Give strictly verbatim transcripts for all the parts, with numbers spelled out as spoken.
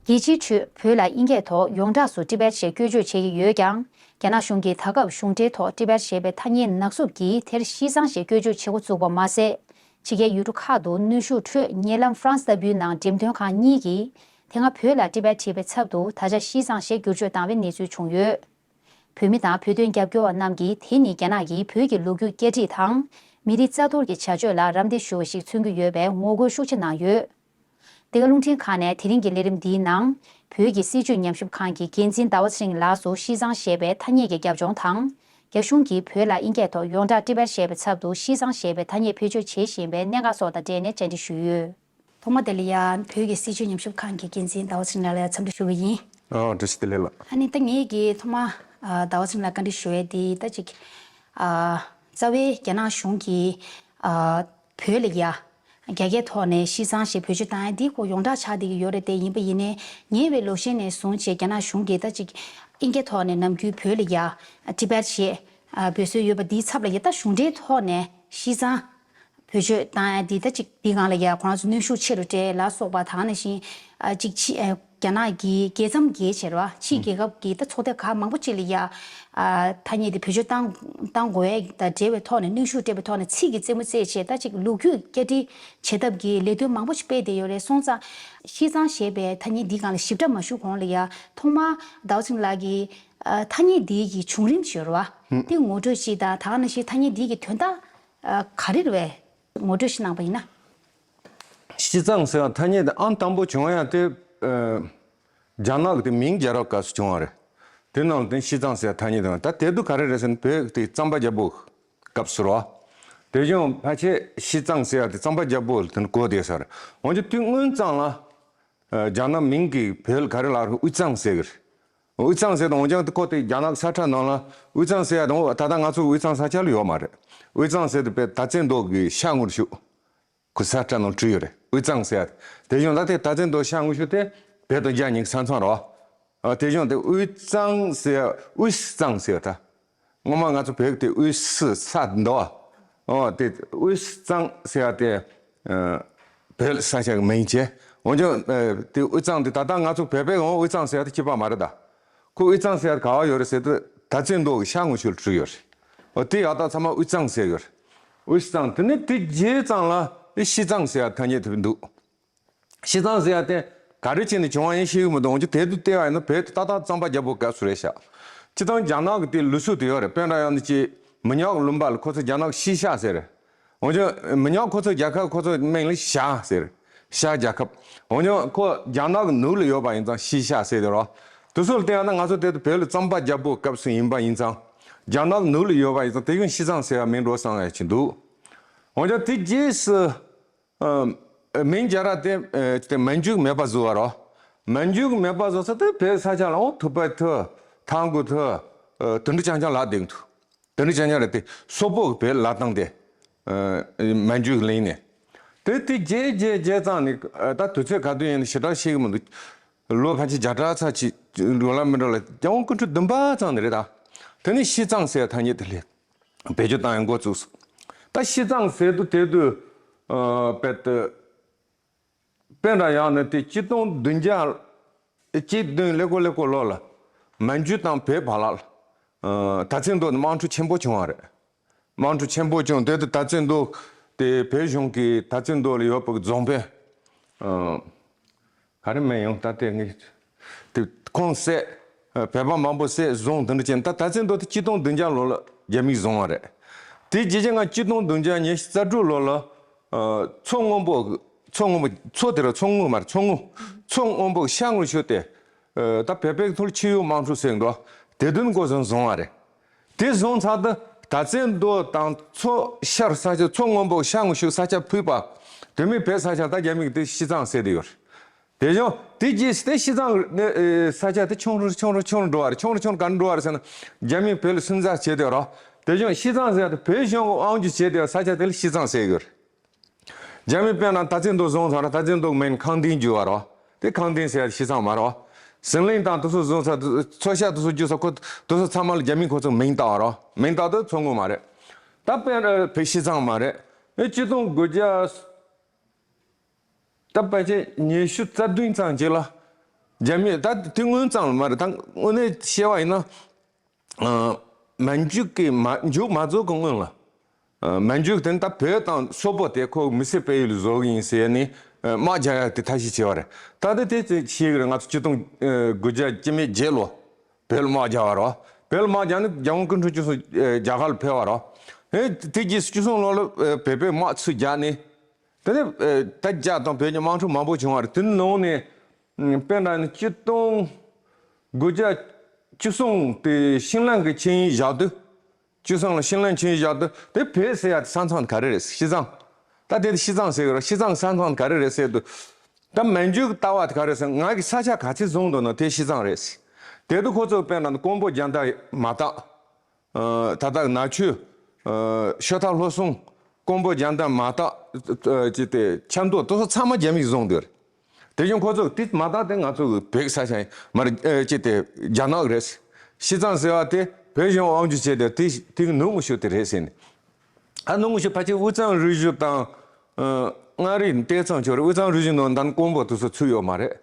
རྒྱལ་སྤྱིའི་ཁྲོད་བོད་ལ་དབྱིན་སྐད་ཐོག་ཡོངས་གྲགས་སུ་ཊི་བེཊ་ཞེས་བཀོལ་སྤྱོད་བྱེད་ཀྱི་ཡོད་ཀྱང་། རྒྱ་ནག་གཞུང་གིས་ད་སྐབས་གཞུང་འབྲེལ་ཐོག་ཊི་བེཊ་ཞེས་པའི་ཐ་སྙད་ནག་བསུབ་ཀྱིས་དེར་ཤིས་ཙང་ཞེས་བཀོལ་སྤྱོད་བྱེད་འགོ་བཙུགས་པ་མ་ཟད། ཕྱི་རྒྱལ་ཡུལ་གྲུ་ཁག་ཏུ་གནོན་ཤུགས་ཁྲོད་ཉེ་ལམ་ཧྥ་རན་སི་ལྟ་བུའི་ནང་འགྲེམས་སྟོན་ཁང་གཉིས་ཀྱིས་དེ་སྔ་བོད་ལ་ཊི་བེཊ་ཞེས་པའི་ཚབ་ཏུ་ད་ཆ་ཤིས་ཙང་ཞེས་བསྒྱུར་བཅོས་བཏང་བའི་གནས་ཚུལ་བྱུང་ཡོད། བོད་མི་དང་བོད་དོན་རྒྱབ་སྐྱོར་བ་རྣམས་ཀྱིས་དེ་ནི་རྒྱ་ནག་གིས་བོད་ཀྱི་ལོ་རྒྱུས་བསྐྱར་སྒྲིག་དང་། མི་རིགས་རྩ་གཏོར་གྱི་བྱ་སྤྱོད་ལ་རམ་འདེགས་ཞུ་བ་ཞིག་མཚོན་གྱི་ཡོད་པའི་ངོ་རྒོལ་ཤུགས་ཆེ་གནང་ཡོད། འདི་ག་རླུང་འཕྲིན་ཁང་ནས་དེ་རིང་གི་ལས་རིམ་འདིའི་ནང་། བོད་ཀྱི་སྲིད་བྱུས་ཉམས་ཞིབ་ཁང་གི་འགན་འཛིན་ཟླ་བ་ཚེ་རིང་ལགས་སུ་ཤིས་ཙང་ཞེས་པའི་ཐ་སྙད་ཀྱི་རྒྱབ་ལྗོངས་དང་། རྒྱ་གཞུང་གིས་བོད་ལ་དབྱིན་སྐད་ཐོག་ཡོངས་གྲགས་ཊི་བེཊ་ཞེས་པའི་ཚབ་ཏུ་ཤིས་ཙང་ཞེས་པའི་ཐ་སྙད་བེད་སྤྱོད་བྱེད་བཞིན་པའི་གནད་འགག་སོགས་དང་འབྲེལ་ནས་བཅར་འདྲི་ཞུས་ཡོད། ཐོག་མ་དེ་ལ་ཡང་བོད་ཀྱི་སྲིད་བྱུས་ཉམས་ཞིབ་ཁང་གི་འགན་འཛིན་ཟླ་བ་ཚེ་རིང་ལགས་ལ་ཡང་འཚམས་འདྲི་ཞུ་གི་ཡིན། ཨ། བཀྲ་ཤིས་བདེ་ལེགས་ལགས། ཨ་ནི་ད་ངེད་ཀྱིས་ཐོག་མ་ཨ་ཟླ་བ་ཚེ་རིང་ལགས་བཀའ་འདྲི་ཞུ་ཡས་དེ་ད་ཅིག་ཨ་རྩ་བའི་རྒྱ་ནག་གཞུང་གིས་ཨ་བོད་ལ་ཡ་རྒྱ་སྐད་ཐོག་ནས་ཤིས་ཙང་ཞེས་བེད་སྤྱོད་བཏང་ཡ་འདི་ཁོ་ཡོངས་གྲགས་ཆགས་བསྡད་ཀྱི་ཡོད་རེད་དེ། ཡིན་པ་ཡིན་ནའི་ཉེ་བའི་ལོ་ཤས་ནས་བཟུང་བྱས་རྒྱ་ནག་གཞུང་གིས་ད་ཅིག་དབྱིན་སྐད་ཐོག་ནས་ནམ་རྒྱུན་བོད་ལ་ཡ་ཊི་བེཊ་ཞེས་ཨ་འབོད་སྲོལ་ཡོད་པ་འདིའི་ཚབ་ལ་ཡ་ད་གཞུང་འབྲེལ་ཐོག་ནས་ཤིས་ཙང་བེད་སྤྱོད་བཏང་ཡ་འདི་ད་ཅིག་འདི་སྒང་ལ་ཡ་ཁོ་རང་ཚོ་གནོན་ཤུགས་ཆེ་རུ་སྤྲད་ལ་སོགས་པ་དང་ནང་བཞིན་ཨ་ཅིག་ཕྱི་ཨ་རྒྱ་ནག་གི་རྒྱལ་མཚམས་བརྒལ་བྱས་ར་ཕྱིའི་རྒྱལ་ཁབ་ཀྱི་ད་ཚོགས་སྡེ་ཁག་མང་པོ་ཅིག་ལ་ཡ་ཨ་ཐ་སྙད་འདི་བེད་སྤྱོད་བཏང་བཏང་དགོས་ཡ་དང་འབྲེལ་བའི་ཐོག་ནས་གནོན་ཤུགས་སྤྲད་པའི་ཐོག་ནས་ཚིག་གི་རྩེད་མོ་རྩེས་བྱས་ད་ཅིག་ལོ་རྒྱུས་བསྐྱར་སྒྲིག་བྱེད་ཐབས་ཀྱི་ལས་དོན་མང་པོ་ཞིག་སྤེལ་བསྡད་ཡོད་རེད། སོང་ཙང་ཤིས་ཙང་ཞེས་པའི་ཐ་སྙད་འདི་སྒང་ལ་ཞིབ་ཕྲ་མ་ཞུ་གོང་ལ་ཡ་ཐོག་མར་ཟླ་བ་ཚེ་རིང་ལགས་ཀྱིས་ཨ་ཐ་སྙད་འདི་གི་བྱུང་རིམ་ཞུ་ར་བ་འདི་ངོ་སྤྲོད་ཅིག་དང་ད་ག་ནང་བཞིན་ཐ་སྙད་འདི་གི་དོན་དག་ཨ་ག་རེ་རེད་པས་ངོ་སྤྲོད་ཞིག་གནང་པ་ཡིན་ན། ཤིས་ཙང་ཟེར་བ་ཐ་སྙད་དེ་ཨང་དང་པོ་བྱུང་ཡ་དེ་ཨ་རྒྱ་ནག་གི་དེ་མིང་རྒྱལ་རབས་སྐབས་སུ་བྱུང་བ་རེད། དེ་ནང་ལ་དེ་ཤིས་ཙང་ཟེར་བ་ཐ་སྙད་དེ་ད་དེ་དུས་ག་རེ་རེད་ཟེར་ན་བོད་དེ་གཙང་པ་རྒྱལ་པོ་སྐབས་སུ་རེད་བ། དེ་བཞིན་ཕལ་ཆེར་ཤིས་ཙང་ཟེར་བ་དེ་གཙང་པ་རྒྱལ་པོ་ལ་དེ་ནི་གོ་བསྡད་ས་རེད། འོན་ཀྱང་དུས་སྔོན་ཙང་ལ་ཨ་རྒྱ་ནག་མིང་གི་བོད་ལ་ག་རེ་ལབ་རེད། དབུས་གཙང་ཟེར་གི་རེད། དབུས་གཙང་ཟེར་དང་འོན་ཀྱང་དེ་ཁོ་དེ་རྒྱ་ནག་ས་ཁྲ་ནང་ལ་དབུས་གཙང་ཟེར་ཡ་དང་ད་ལྟ་ང་ཚོ་དབུས་གཙང་ས་ཆ་ལ་ཡོད་མ་རེད། དབུས་གཙང་ཟེར་དེ་བོད་དར་རྩེ་མདོ་གི་ཤར་ངོས་ཤུག་ཁོ་ས་ཁྲ་ནང་བྲིས་ཡོད་རེད། དབུས་གཙང་ཟེར་ཡ་དེ་བཞིན་ད་དེ་དར་རྩེ་མདོ་ཤར་ངོས་ཤུག་དེ་བོད་དང་རྒྱ་གཉིས་ཀྱི་ས་མཚམས་རེད་བ། ཨ་དེ་བཞིན་དེ་དབུས་གཙང་ཟེར་ཡ་དབུས་གཙང་ཟེར་ཡ་ད། སྔོན་མ་ང་ཚོ་བོད་ཀྱི་དེ་དབུས་སུ་ས་འདུག་བ། ཨོ་དེ་དབུས་གཙང་ཟེར་ཡ་དེ་ཨ་བོད་ས་ཆ་གི་མིང་བྱས། འོན་ཀྱང་ཨ་དེ་དབུས་གཙང་དེ་ད་ལྟ་ང་ཚོ་བོད་པའི་ངོ་དབུས་གཙང་ཟེར་ཡ་དེ་གཅིག་པ་མ་རེད་ད། ཁོ་དབུས་གཙང་ཟེར་ཡ་ག་བ་ཡོད་རེད་ཟེར་དུས་དར་རྩེ་མདོ་གི་ཤར་ངོས་ཤུག་ལ་བྲིས་ཡོད་རེད། ཨོ་དེ་ཡག་ཐག་ཚང་མ་དབུས་གཙང་ཟེར་ཡོད་རེད། དབུས་གཙང་དེ་ནས་དེ་རྗེས་ཙང་ལ་དེ་ཤིས་ཙང་ཟེར་ཡ་ཐ་སྙད་དེ་འདུག་ཤིས་ཙང་ཟེར་ཡ་དེ་ག་རེ་བྱས་ནས་བྱུང་བ་ཡིན་ཤེས་ཀྱི་མི་འདུག་འོན་ཀྱང་དེ་དུས་བལྟས་པ་ཡིན་ན་བོད་དེ་ཏག་ཏག་གཙང་པ་རྒྱལ་པོ་སྐབས་སུ་རེད་ཤག་སྤྱིར་བཏང་རྒྱ་ནག་གི་དེ་ལུགས་སྲོལ་དེ་ཡོད་རེད། དཔེར་ན་ཡང་ནི་ཅིག་མི་ཉག་གི་ལུང་པ་ལ་ཁོ་ཚོ་རྒྱ་ནག་གི་ཤིས་ཤ་ཟེར་རེད། འོན་ཀྱང་མི་ཉག་ཁོ་ཚོ་རྒྱལ་ཁབ་ཁོ་ཚོ་མིང་ལ་ཤ་ཟེར། ཤ་རྒྱལ་ཁབ། འོན་ཀྱང་ཁོ་རྒྱ་ནག་གི་ནུབ་ལ་ཡོད་པ་ཡིན་ཙང་ཤིས་ཤ་ཟེར་དེ་རོ། དེ་ཚོ་ལ་བལྟས་ཡང་ན་ང་ཚོ་དེ་དུས་བོད་ལ་གཙང་པ་རྒྱལ་པོ་སྐབས་སུ་ཡིན་པ་ཡིན་ཙང་། རྒྱ་ནག་གི་ནུབ་ལ་ཡོད་པ་ཡིན་ཙང་དེ་ཡང་ཤིས་ཙང་ཟེར་བ་མིང་འགྲོ་བསམ་ཡ་ཅིག་འདུག་འོན་ཀྱང་དེ་རྗེས་སུ། ཨ། མིང་རྒྱལ་རབས་དེ་ཨ་དེ་མན་ཇུ་གིས་མེད་པ་བཟོས་པ་རོ། མན་ཇུ་གིས་མེད་པ་བཟོས་ཚེ་དེ་བོད་ས་ཆ་ལ་འོ་ཐུ་བྷོད་ཐུ། ཐང་གུ་ཐུ། ཨ་དེ་འདྲ་རྐྱང་རྐྱང་ལབ་བསྡད་འདུག་དེ་འདྲ་རྐྱང་རྐྱང་རེད་དེ་སོག་པོ་གི་བོད་ལབ་སྟངས་དེ། ཨ་མན་ཇུ་གིས་ལེན་ནས། དེ་དེ་རྗེས་རྗེས་རྗེས་ཙང་ནས་ཨ་ད་དུས་ཚོད་ག་དུས་ཡིན་ཞེ་དྲག་ཤེས་ཀྱི་མི་འདུག་ལོ་ཕལ་ཆེར་བརྒྱ་ཕྲག་ཚར་གཅིག་འགྲོ་ལ་མི་འགྲོ་ལ་རྒྱལ་དབང་སྐུ་ཕྲེང་བདུན་པ་ཙང་ནས་རེད་ད། དེ་ནས་ཤིས་ཙང་ཟེར་ཐ་སྙད་དེ་སླེབས། བེད་སྤྱོད་བཏང་ཡང་འགོ་བཙུགས་སོང་། ད་ཤིས་ཙང་ཟེར་དུས་དེ་དུས་ཨ་དཔེ་དེ་དཔེ་འདྲ་ཡང་ནི་དེ་གཅིག་སྟོང་བདུན་བརྒྱ་གཅིག་བདུན་ཀླད་ཀོར་ཀླད་ཀོར་ལོ་ལ་མན་ཇུ་དང་བོད་བར་ལ་ཨ་དར་རྩེ་མདོ་ནས་དམག་འཁྲུག་ཆེན་པོ་བྱུང་བ་རེད། དམག་འཁྲུག་ཆེན་པོ་བྱུང་དེ་དུས་དར་རྩེ་མདོ་དེ་བོད་གཞུང་གིས་དར་རྩེ་མདོ་ལ་ཡོད་པའི་རྫོང་དཔོན་ཨ། ག་རེ་མིང་ཡང་ད་ལྟའི་ངས་དེ་ཁོང་བསད། བོད་པ་མང་པོ་བསད་བཟུང་དེ་འདྲ་བྱས་ད་དར་རྩེ་མདོ་དེ་གཅིག་སྟོང་བདུན་བརྒྱ་ལོ་ལ་རྒྱ་མིས་བཟུང་བ་རེད། དེ་རྗེས་ཀྱང་ང་གཅིག་སྟོང་བདུན་བརྒྱ་ཉི་ཤུ་རྩ་དྲུག་ལོ་ལ་མཚོ་སྔོན་པོ་མཚོ་སྔོན་པོ་མཚོ་དེ་ར་མཚོ་སྔོན་མ་རེད་མཚོ་སྔོན་མཚོ་སྔོན་པོ་ཤར་ངོས་ཤུག་དེ་ད་བོད་པའི་ཐོག་ཕྱི་ཡུལ་དམག་འཁྲུག་ཟེར་འགྲོ་དེ་དོན་འགོ་བཟུང་བཟུང་བ་རེད། དེ་བཟུང་ཚར་དུས་དར་རྩེ་མདོ་དང་མཚོ་ཤར་ས་ཆ་མཚོ་སྔོན་པོ་ཤར་ངོས་ཤུག་ས་ཆ་ཕུད་པ། དེ་མིན་བོད་ས་ཆ་ད་རྒྱ་མིས་དེ་ཤིས་ཙང་ཟེར་དེ་ཡོད་རེད། དེ་བཞིན་དེ་རྗེས་དེ་ཤིས་ཙང་ནས་ས་ཆ་དེ་ཆུང་རུ་ཆུང་རུ་ཆུང་རུ་འགྲོ་བ་རེད། ཆུང་རུ་ཆུང་རུ་ག་འགྲོ་བ་རེད་ཟེར་ན་རྒྱ་མིས་བོད་ལ་སུན་གཙེར་བྱས་དེ་རོ། དེ་བཞིན་ཤིས་ཙང་ཟེར་དེ་བོད་གཞུང་གི་དབང་སྒྱུར་བྱས་དེ་ས་ཆ་དེ་ལ་ཤིས་ཙང་ཟེར་ཡོད་རེད། རྒྱ་མི་དཔེར་ན་དར་རྩེ་མདོ་བཟུང་ཚར་དར་རྩེ་མདོ་མིང་ཁང་ལྡིང་བསྒྱུར་བ་རོ། དེ་ཁང་ལྡིང་ཟེར་ཡ་ཤིས་ཙང་མ་རོ། ཟིང་ལིང་དང་དེ་ཚོ་བཟུང་ཚར་མཚོ་ཤར་དེ་ཚོ་བསྒྱུར་ཚར་ཁོ་དེ་ཚོ་ཚང་མ་ལ་རྒྱ་མིས་ཁོ་ཚོ་མིང་བཏགས་པ་རོ། མིང་བཏགས་དེ་མཚོ་སྔོན་མ་རེད། ད་དཔེར་ན་བོད་ཤིས་ཙང་མ་རེད། ཨེ་གཅིག་སྟོང་དགུ་བརྒྱ། ད་ཕལ་ཆེར་ཉི་ཤུ་རྩ་བདུན་ཙམ་ཅིག་ལ། རྒྱ་མི་ད་དེ་སྔོན་ཙམ་ལ་མ་རེད། ད་དངོས་གནས་བཤད་པ་ཡིན་ན། ཨ། མ་འཇུག་གི་མ་འཇུག་མ་རྫོགས་ཀྱི་སྔོན་ལ། ཨ། མ་འཇུག་དེ་ནི་ད་བོད་དང་སོག་པོ་དེ་ཁོ་མི་སེར་སྤེལ་ཡུལ་བཟོ་གི་ཡིན་ཟེར་ནས། ཨ། དམག་རྒྱག་ཡག་དེ་ཐབས་ཤེས་བྱས་པ་རེད། ད་ལྟ་དེ་ཚོ་ཤེས་གི་རེད། ང་ཚོ་ཆིག་སྟོང་དགུ་བརྒྱ་བཅུ་མེད་བརྒྱད་ལོ་བོད་ལ་དམག་རྒྱག་པ་རེད། བོད་ལ་དམག་རྒྱག་ནས་རྒྱལ་དབང་སྐུ་ཕྲེང་བཅུ་གསུམ་རྒྱ་གར་ལ་ཕེབས་པ་རེད། ཨེ། དེ་རྗེས་སུ་བཅུ་གསུམ་ལོ་ལ། ཨེ། བོད་པས་དམག་ཚུར་རྒྱག་ནས། དེ་ནས། ཨེ། ད་རྒྱ་དང་བོད་ཀྱི་དམག་འཁྲུག་མང་པོ་བྱུང་བ་རེད། དེ་ནང་ནས། དཔེར་ན་ནི་ཆིག་སྟོང་དགུ་བརྒྱ་བཅུ་གསུམ་དེ་ཤིང་ལན་གྱི་ཆིངས་ཡིག་བཞག་དུས། བཅུ་གསུམ་ལ་ཤིང་ལན་ཆིངས་ཡིག་བཞག་དུས། དེ་བོད་ཟེར་ཡ་དེ་ས་མཚམས་ག་རེ་རེད། ཤི་ཙང་། ད་དེ་ཤི་ཙང་ཟེར་གི་རེད། ཤི་ཙང་ས་མཚམས་ག་རེ་རེད་ཟེར་དུས། ད་མན་ཇུའི་ལྟ་བ་དེ་ག་རེ་ཟེར། ང་གི་ས་ཆ་ག་ཚོད་བཟུང་འདུག་ན་དེ་ཤི་ཙང་རེད། དེ་དུས་ཁོ་ཚོ་དཔེར་ན་ཀོང་པོ་རྒྱལ་ཟླ་མ་དག། ཨ། ད་ལྟ་ནག་ཆུ། ཨ། ཤོ་ཐར་ལྷོ་སུང་། ཀོང་པོ་རྒྱལ་ཟླ་མ་དག། ཨ། ཅི་སྟེ་ཆབ་མདོ་དེ་ཚོ་ཚང་མ་རྒྱ་མིས་བཟུང་སྡོད་རེད། དེ་བཞིན་ཁོ་ཚོ་དེ་མ་དག་དེ་ང་ཚོ་གི་བོད་ས་ཆ་ཡིན་མ་རེད། ཨ། ཅི་སྟེ་རྒྱ་ནག་རེད། ཤི་ཙང་ཟེར་བ་དེ་བོད་གཞུང་དབང་སྒྱུར་བྱས་ཏེ་དེ་དེ་གི་ནུབ་ངོས་ཤུག་དེ་རེད་ཟེར་ནས། ཨ། ནུབ་ངོས་ཤུག་ཕལ་ཆེར་དབུས་གཙང་རུ་བཞི་དང་། ཨ། མངའ་རིས་དེ་ཙམ་ཅིག་རེད། དབུས་གཙང་རུ་བཞི་ནང་ད་ནི་ཀོང་པོ་དེ་ཚོ་ཚུད་ཡོད་མ་རེད།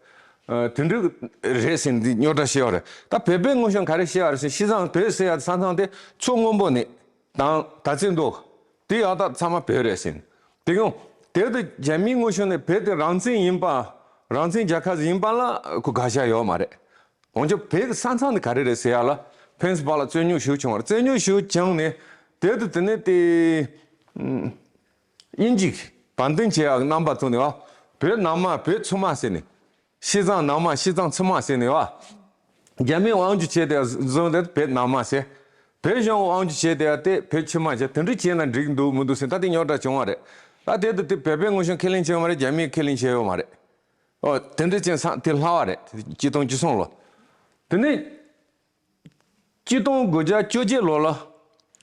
ཨ། དེ་འདྲ་རེད་ཟེར་ནས་འདི་རྙོག་དྲ་བཤད་པ་རེད། ད་བོད་པའི་ངོས་བཞིན་ག་རེ་བཤད་པ་རེད་ཟེར། ཤི་ཙང་བོད་ཟེར་ཡ་ས་མཚམས་དེ་མཚོ་སྔོན་པོ་ནས་དང་དར་རྩེ་མདོ་དེ་ཡག་ཐག་ཚང་མ་བོད་རེད་ཟེར་ནས། དེ་ཡང་དེ་དུས་རྒྱ་མིའི་ངོས་བཞིན་ནས་བོད་དེ་རང་བཙན་ཡིན་པ། རང་བཙན་རྒྱལ་ཁབ་ཡིན་པ་ལ་ཁོ་དགག་བྱ་ཡོད་མ་རེད། འོན་ཀྱང་བོད་ཀྱི་ས་མཚམས་ནི་ག་རེ་རེད་ཟེར་ཡ་ལ་ཕེན་སི་པ་ལ་རྩོད་རྙོག་ཞིག་བྱུང་བ་རེད། རྩོད་རྙོག་ཞིག་བྱུང་ནས་དེ་དུས་དེ་ནས་དེ། ཨམ། དབྱིན་ཇིས་བར་འདུམ་བྱེད་ཡག་རྣམ་པ་བཙུགས་ནས་བ། བོད་ནང་མ་བོད་ཕྱི་མ་ཟེར་ནས། ཤི་ཙང་ནང་མ་ཤི་ཙང་ཕྱི་མ་ཟེར་ནས་བ། རྒྱ་མིས་དབང་སྒྱུར་བྱས་ཏེ་བཟུང་སྟེ་བོད་ནང་མ་ཟེར། བོད་གཞུང་དབང་སྒྱུར་བྱས་ཏེ་དེ་བོད་ཕྱི་མ་བྱས། དེ་འདྲ་བྱས་ན་འགྲིག་འདུག་མི་འདུག་ཟེར་ད་དེ་རྙོག་དྲ་བྱུང་བ་རེད། ད་དེ་དུས་དེ་བོད་པའི་ངོས་བཞིན་ཁས་ལེན་བྱས་ཡོད་མ་རེད། རྒྱ་མིས་ཁས་ལེན་བྱས་ཡོད་མ་རེད། ཨོ། དེ་འདྲ་བྱས་ཙང་དེ་ལྷག་པ་རེད། ཆིག་སྟོང་བཅུ་གསུམ་ལོ། དེ་ནས་ཆིག་སྟོང་དགུ་བརྒྱ་བཅོ་བརྒྱད་ལོ་ལ་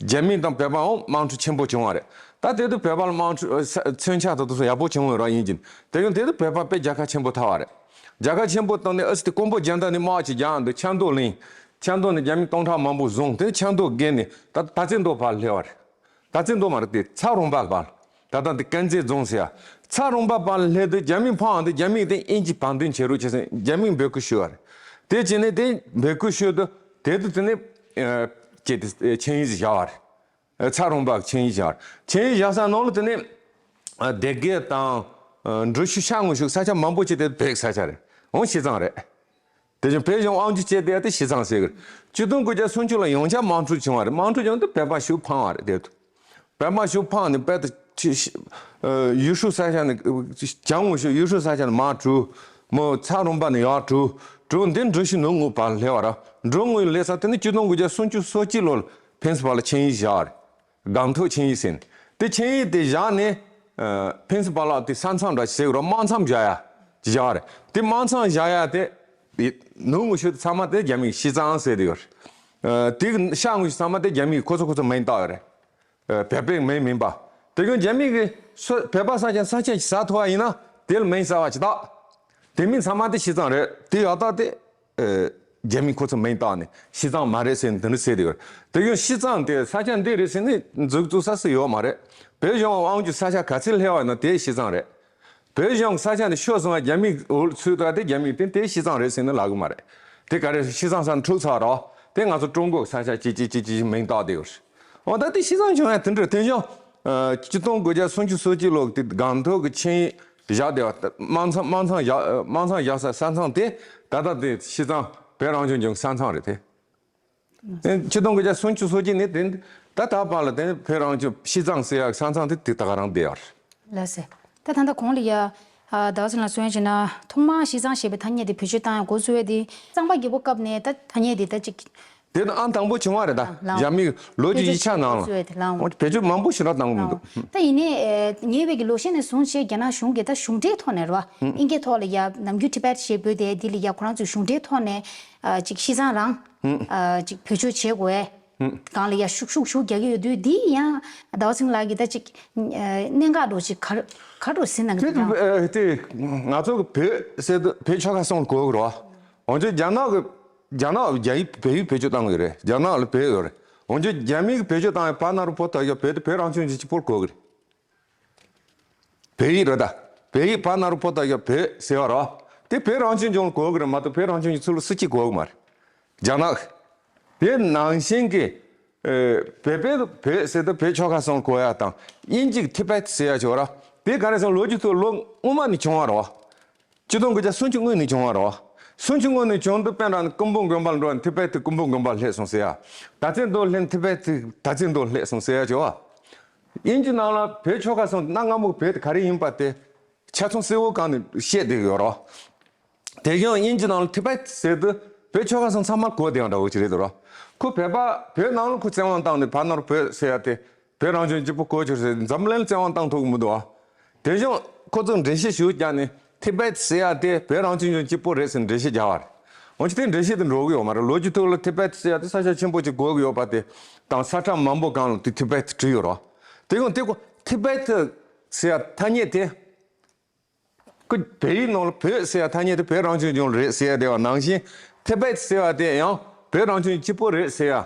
རྒྱ་མི་དང་བོད་པའང་དམག་འཁྲུག་ཆེན་པོ་བྱུང་བ་རེད། ད་དེ་དུས་བོད་པ་ལ་དམག་འཁྲུག་ས་མཚོན་ཆ་དང་དེ་ཚོ་ཡག་པོ་བྱུང་བ་རང་ཡིན་གྱི། དེ་ཡང་དེ་དུས་བོད་པ་དཔེ་རྒྱལ་ཁ་ཆེན་པོ་ཐོབ་པ་རེད། རྒྱལ་ཁ་ཆེན་པོ་བཏང་ནས་ཨ་ཙི་དེ་ཀོང་པོ་རྒྱལ་ཟླ་ནས་དམག་ཅིག་རྒྱག་འདུག་ཆབ་མདོ་ལིང་། ཆབ་མདོ་ནས་རྒྱ་མི་སྟོང་ཕྲག་མང་པོ་བཟུང་། དེ་ཆབ་མདོ་བརྒལ་ནས་ད་དར་རྩེ་མདོ་བར་སླེབས་པ་རེད། དར་རྩེ་མདོ་མ་རེད་དེ། ཚ་རོང་པ་བར། ད་ལྟ་འདི་དཀར་མཛེས་རྫོང་ཟེར་ཡ། ཚ་རོང་པ་བར་སླེབས་དུས་རྒྱ་མི་ཕར་འོང་དུས་རྒྱ་མིས་དེ་དབྱིན་ཇི་བར་འདུམ་བྱེད་རོགས་བྱེད་ཟེར་རྒྱ་མིས་འབོད་སྐུལ་ཞུས་པ་རེད། དེ་བྱས་ནས་དེ་འབོད་སྐུལ་ཞུས་དུས་དེ་དུས་དེ་ནས། ཨ། ཅེས་དེ་ཆིངས་ཡིག་བཞག་པ་རེད། ཨ། ཚ་རོང་པ་ཆིངས་ཡིག་བཞག་པ་རེད། ཆིངས་ཡིག་བཞག་ས་ནང་ལ་དེ་ནས། ཨ། སྡེ་དགེ་དང་། ཨ། འབྲི་ཆུ་ཤར་ངོས་ཤུག་ས་ཆ་མང་པོ་ཅིག་དེ་བོད་ས་ཆ་རེད། འོང་ཤི་ཙང་རེད། དེ་བཞིན་བོད་གཞུང་དབང་སྒྱུར་བྱས་ཏེ་ཡ་དེ་ཤི་ཙང་ཟེར་གི་རེད། ཆིག་སྟོང་དགུ་བརྒྱ་སུམ་ཅུ་ལ་ཡང་བསྐྱར་དམག་འཁྲུག་བྱུང་བ་རེད། དམག་འཁྲུག་བྱུང་དུས་བོད་པ་ཞིག་འཕངས་པ་རེད། དེ་དུས་བོད་པ་ཞིག་འཕངས་ནས་བོད་དུ་ཆི་ཤི། ཨ། ཡུལ་ཤུལ་ས་ཆ་ནས་བྱང་ངོས་ཤུལ་ཡུལ་ཤུལ་ས་ཆ་ནས་མར་བྲོས། མོ་ཚ་རོང་པ་ནས་ཡར་བྲོས། བྲོས་འདི་འབྲི་ཆུ་ནུབ་ངོས་བར་སླེབས་པ་རེད། འབྲི་ངོས་སླེབས་ས་དེ་ནི་ཆིག་སྟོང་དགུ་བརྒྱ་སུམ་ཅུ་སོ་གཅིག་ལོར་ཕེན་སི་པ་ལ་ཆིངས་ཡིག་བཞག་པ་རེད། སྒང་ཐོག་ཆིངས་ཡིག་ཟེར་ནས། དེ་ཆིངས་ཡིག་དེ་བཞག་ནས། ཨ། ཕེན་སི་པ་ལ་དེ་ས་མཚམས་འདྲ་ཞིག་རོ། དམག་མཚམས་བཞག་ཡ་བཞག་རེད། དེ་དམག་མཚམས་བཞག་ཡ་དེ་ནུབ་ངོས་ཤུག་ཚང་མ་དེ་རྒྱ་མིས་ཤི་ཙང་ཟེར་དེ་ཡོད་རེད། ཨ། དེ་གི་ཤར་ངོས་ཤུག་ཚང་མ་དེ་རྒྱ་མིས་ཁོ་ཚོ་ཁོ་ཚོ་མིང་བཏགས་ཡོད་རེད། ཨ། བོད་པའི་མིང་མིན་པ། དེ་གི་རྒྱ་མི་གི་སུ་བོད་པ་ས་ཆ་ས་ཆ་ཞིག་ཟ་ཐུབ་པ་ཡིན་ན་དེ་ལ་མིང་གསར་པ་ཅིག་བཏགས། དེ་མིན་ཚང་མ་དེ་ཤི་ཙང་རེད། དེ་ཡག་ཐག་དེ། ཨ། རྒྱ་མིས་ཁོ་ཚོ་མིང་བཏགས་ནས་ཤི་ཙང་མ་རེད་ཟེར་ནས་དེ་འདྲ་ཟེར་དེ་ཡོད། དེ་ཡང་ཤི་ཙང་དེ་ས་ཆ་འདི་རེད་ཟེར་ནས་མཛུབ་བཙུགས་ས་སུ་ཡོད་མ་རེད། བོད་གཞུང་དབང་སྒྱུར་ས་ཆ་ག་ཚོད་སླེབས་པ་ཡིན་ན་དེ་ཤི་ཙང་རེད། བོད་གཞུང་ས་ཆ་ནས་ཤོར་སོང་བ་རྒྱ་མིའི་འོག་ཚུད་དུས་དེ་རྒྱ་མིས་དེ་དེ་ཤི་ཙང་རེད་ཟེར་ནས་ལབ་གི་མ་རེད། དེ་ག་རེ་ཤི་ཙང་ས་ནས་འཁྲུག་ཚར་རོ། དེ་ང་ཚོ་ཀྲུང་གོ་གི་ས་ཆ་ཅི་ཅི་ཅི་ཅི་མིང་བཏགས་དེ་ཡོད། འོ་ད་དེ་ཤི་ཙང་བྱུང་ཡ་དེ་འདྲ། དེ་བཞིན། ཨ། ཆིག་སྟོང་དགུ་བརྒྱ་སུམ་ཅུ་སོ་གཅིག་ལོ་དེ་སྒང་ཐོག་གི་ཆིངས་བཞག་དེ་བ། དམག་མཚམས་དམག་མཚམས་བཞག་དམག་མཚམས་བཞག་ས་ས་མཚམས་དེ་ད་ལྟ་དེ་ཤི་ཙང་བོད་རང་སྐྱོང་ལྗོངས་ས་མཚམས་རེད་དེ། ཆིག་སྟོང་དགུ་བརྒྱ་སུམ་ཅུ་སོ་གཅིག་ནས་དེ་ད་ད་བར་ལ་དེ་བོད་རང་སྐྱོང་ཤི་ཙང་ཟེར་ཡག་ས་མཚམས་དེ་དེ་ད་ག་རང་བསྡད་ཡོད་རེད། ལགས་སེ། ད་ད་ལྟ་གོང་ལ་ཡ། ཨ། ཟླ་བ་ཚེ་རིང་ལགས་གསུང་ཡ་བྱས་ན་ཐོག་མར་ཤི་ཙང་ཞེས་པའི་ཐ་སྙད་དེ་བེད་སྤྱོད་བཏང་ཡ་འགོ་བཙུགས་ཡ་དེ་གཙང་པ་རྒྱལ་པོ་སྐབས་ནས་ད་ཐ་སྙད་དེ་ད་ཅིག་དེ་ནི་ཨང་དང་པོ་བྱུང་བ་རེད་ད། ལའོ། རྒྱ་མིས་ལོ་རྒྱུས་ཡིག་ཆ་ནང་ལ། བེད་སྤྱོད་མང་པོ་ཞེ་དྲག་བཏང་གི་མི་འདུག་ད་ཡིན་ནའི་ཉེ་བའི་གི་ལོ་ཤས་ནས་བཟུང་བྱས་རྒྱ་ནག་གཞུང་གིས་ད་གཞུང་འབྲེལ་ཐོག་ནས་རེད་བ། ཨིན་སྐད་ཐོག་ལ་ཡ་ནམ་རྒྱུན་ཊི་བེཊ་ཞེས་འབོད་དེ་འདི་ལ་ཡ་ཁོ་རང་ཚོའི་གཞུང་འབྲེལ་ཐོག་ནས་ཨ་ཅིག་ཤི་ཙང་རང་ཨ་ཅིག་བེད་སྤྱོད་བྱེད་དགོས། སྒང་ལ་ཡ་ཤུགས་ཤུགས་ཤུགས་རྒྱག་གི་ཡོད་དུས་འདི་ཡང་ཟླ་བ་ཚེ་རིང་ལགས་ཀྱིས་ད་ཅིག་གནད་འགག་འདྲ་ཅིག་ག་ག་འདྲ་ཟིན་ན་གི་དེ་འདུག་ད། དེ་ང་ཚོ་གི་བོད་ཟེར་དུས་བོད་ཆོལ་ཁ་གསུམ་ལ་གོ་གི་རེད་བ། འོན་ཀྱང་རྒྱ་ནག་གི་རྒྱ་ནག་རྒྱ་ཡིག་བོད་ཡིག་བེད་སྤྱོད་བཏང་གི་ཡོད་རེད། རྒྱ་ནག་ལ་བོད་ཡོད་རེད། འོན་ཀྱང་རྒྱ་མིས་བེད་སྤྱོད་བཏང་བའི་བར་ན་རུ་པོ་ཏ་ཡོད་བོད་དེ་བོད་རང་སྐྱོང་ལྗོངས་གཅིག་པོར་གོ་གི་རེད། བོད་ཡིག་རེད་ད། བོད་ཡིག་བར་ན་རུ་པོ་ཏ་ཡོད་བོད་ཟེར་བ་རེད། དེ་བོད་རང་སྐྱོང་ལྗོངས་ལ་གོ་གི་རེད་མ་གཏོགས་བོད་རང་སྐྱོང་ལྗོངས་ཚུར་ལ་སུ་གཅིག་གོ་གི་མ་རེད། རྒྱ་ནག་དེ་ནང་བཞིན་གྱི་ཨེ་བོད་པའི་བོད་ཟེར་དུས་བོད་ཆོལ་ཁ་གསུམ་གོ་ཡ་དང་དབྱིན་ཇི་གི་ཐི་བེད་ཟེར་ཡ་ཅིག་ཡོད་ར། དེ་ག་རེ་ཟེར་ལོ་རྒྱུས་ཐོག་ལོ་སྔོན་མ་ནས་བྱུང་བ་རེད་བ། ཆིག་སྟོང་དགུ་བརྒྱ་སུམ་ཅུ་སྔོན་ནས་བྱུང་བ་རེད་བ། སུམ་ཅུ་སྔོན་ནས་བྱུང་དུས་དཔེར་ན་ཀུན་སྤངས་དགོན་པ་ལ་འགྲོ་ནས་ཐི་བེད་དུ་ཀུན་སྤངས་དགོན་པ་སླེབས་སོང་ཟེར་ཡ། དར་རྩེ་མདོ་སླེབས་ནས་ཐི་བེད་དུ་དར་རྩེ་མདོ་སླེབས་སོང་ཟེར་ཡ་ཅིག་ཡོད་བ། དབྱིན་ཇི་ནང་ལ་བོད་ཆོལ་ཁ་གསུམ་གནའ་སྔ་མོ་བོད་དེ་ག་རེ་ཡིན་པ་དེ་ཆ་ཚང་གསལ་བོ་གང་ནས་བཤད་བསྡད་ཀྱི་ཡོད་རེད་བ། དེ་བཞིན་དབྱིན་ཇི་ནང་ལ་ཐི་བེད་ཟེར་དུས་བོད་ཆོལ་ཁ་གསུམ་ཚང་མ་གོ་བསྡད་ཡོད་འདྲ་བོ་ཅིག་རེད་འདུག་ར། ཁོ་བོད་པ་བོད་ནང་ལ་ཁོ་བཙན་དབང་བཏང་ནས་བར་ནང་བོད་ཟེར་ཡ་དེ་བོད་རང་སྐྱོང་གཅིག་པོ་གོ་ཆོད་ཟེར་འཛམ་གླིང་ལ་བཙན་དབང་བཏང་ཐུབ་ཀྱི་མི་འདུག་ཨ། དེ་བཞིན་ཁོ་ཚོས་འགྲེལ་བཤད་ཞུ་རྒྱག་ནས་ཐི་བེད་ཟེར་ཡ་དེ་བོད་རང་སྐྱོང་ལྗོངས་གཅིག་པོ་རེད་ཟེར་འགྲེལ་བཤད་རྒྱག་པ་རེད། འོན་ཀྱང་དེ་འགྲེལ་བཤད་དེ་འགྲོ་གི་ཡོད་མ་རེད། ལོ་རྒྱུས་ཐོག་ལ་ཐི་བེད་ཟེར་ཡ་དེ་ས་ཆ་ཆེན་པོ་ཅིག་གོ་གི་ཡོད་པ་དེ་དང་ས་ཁྲ་མང་པོ་སྒང་ལ་དེ་ཐི་བེད་བྲིས་ཡོད་རེད། དེ་ཡང་དེ་ཁོ་ཐི་བེད་ཟེར་ཡ་ཐ་སྙད་དེ། ཁོ་བོད་ཡིག་ནང་ལ་བོད་ཟེར་ཡ་ཐ་སྙད་དེ་བོད་རང་སྐྱོང་ལྗོངས་རེད་ཟེར་ཡ་དེ་བ་ནང་བཞིན་ཐི་བེད་ཟེར་བ་དེ་ཡང་བོད་རང་སྐྱོང་གཅིག་པོ་རེད་ཟེར་ཡ།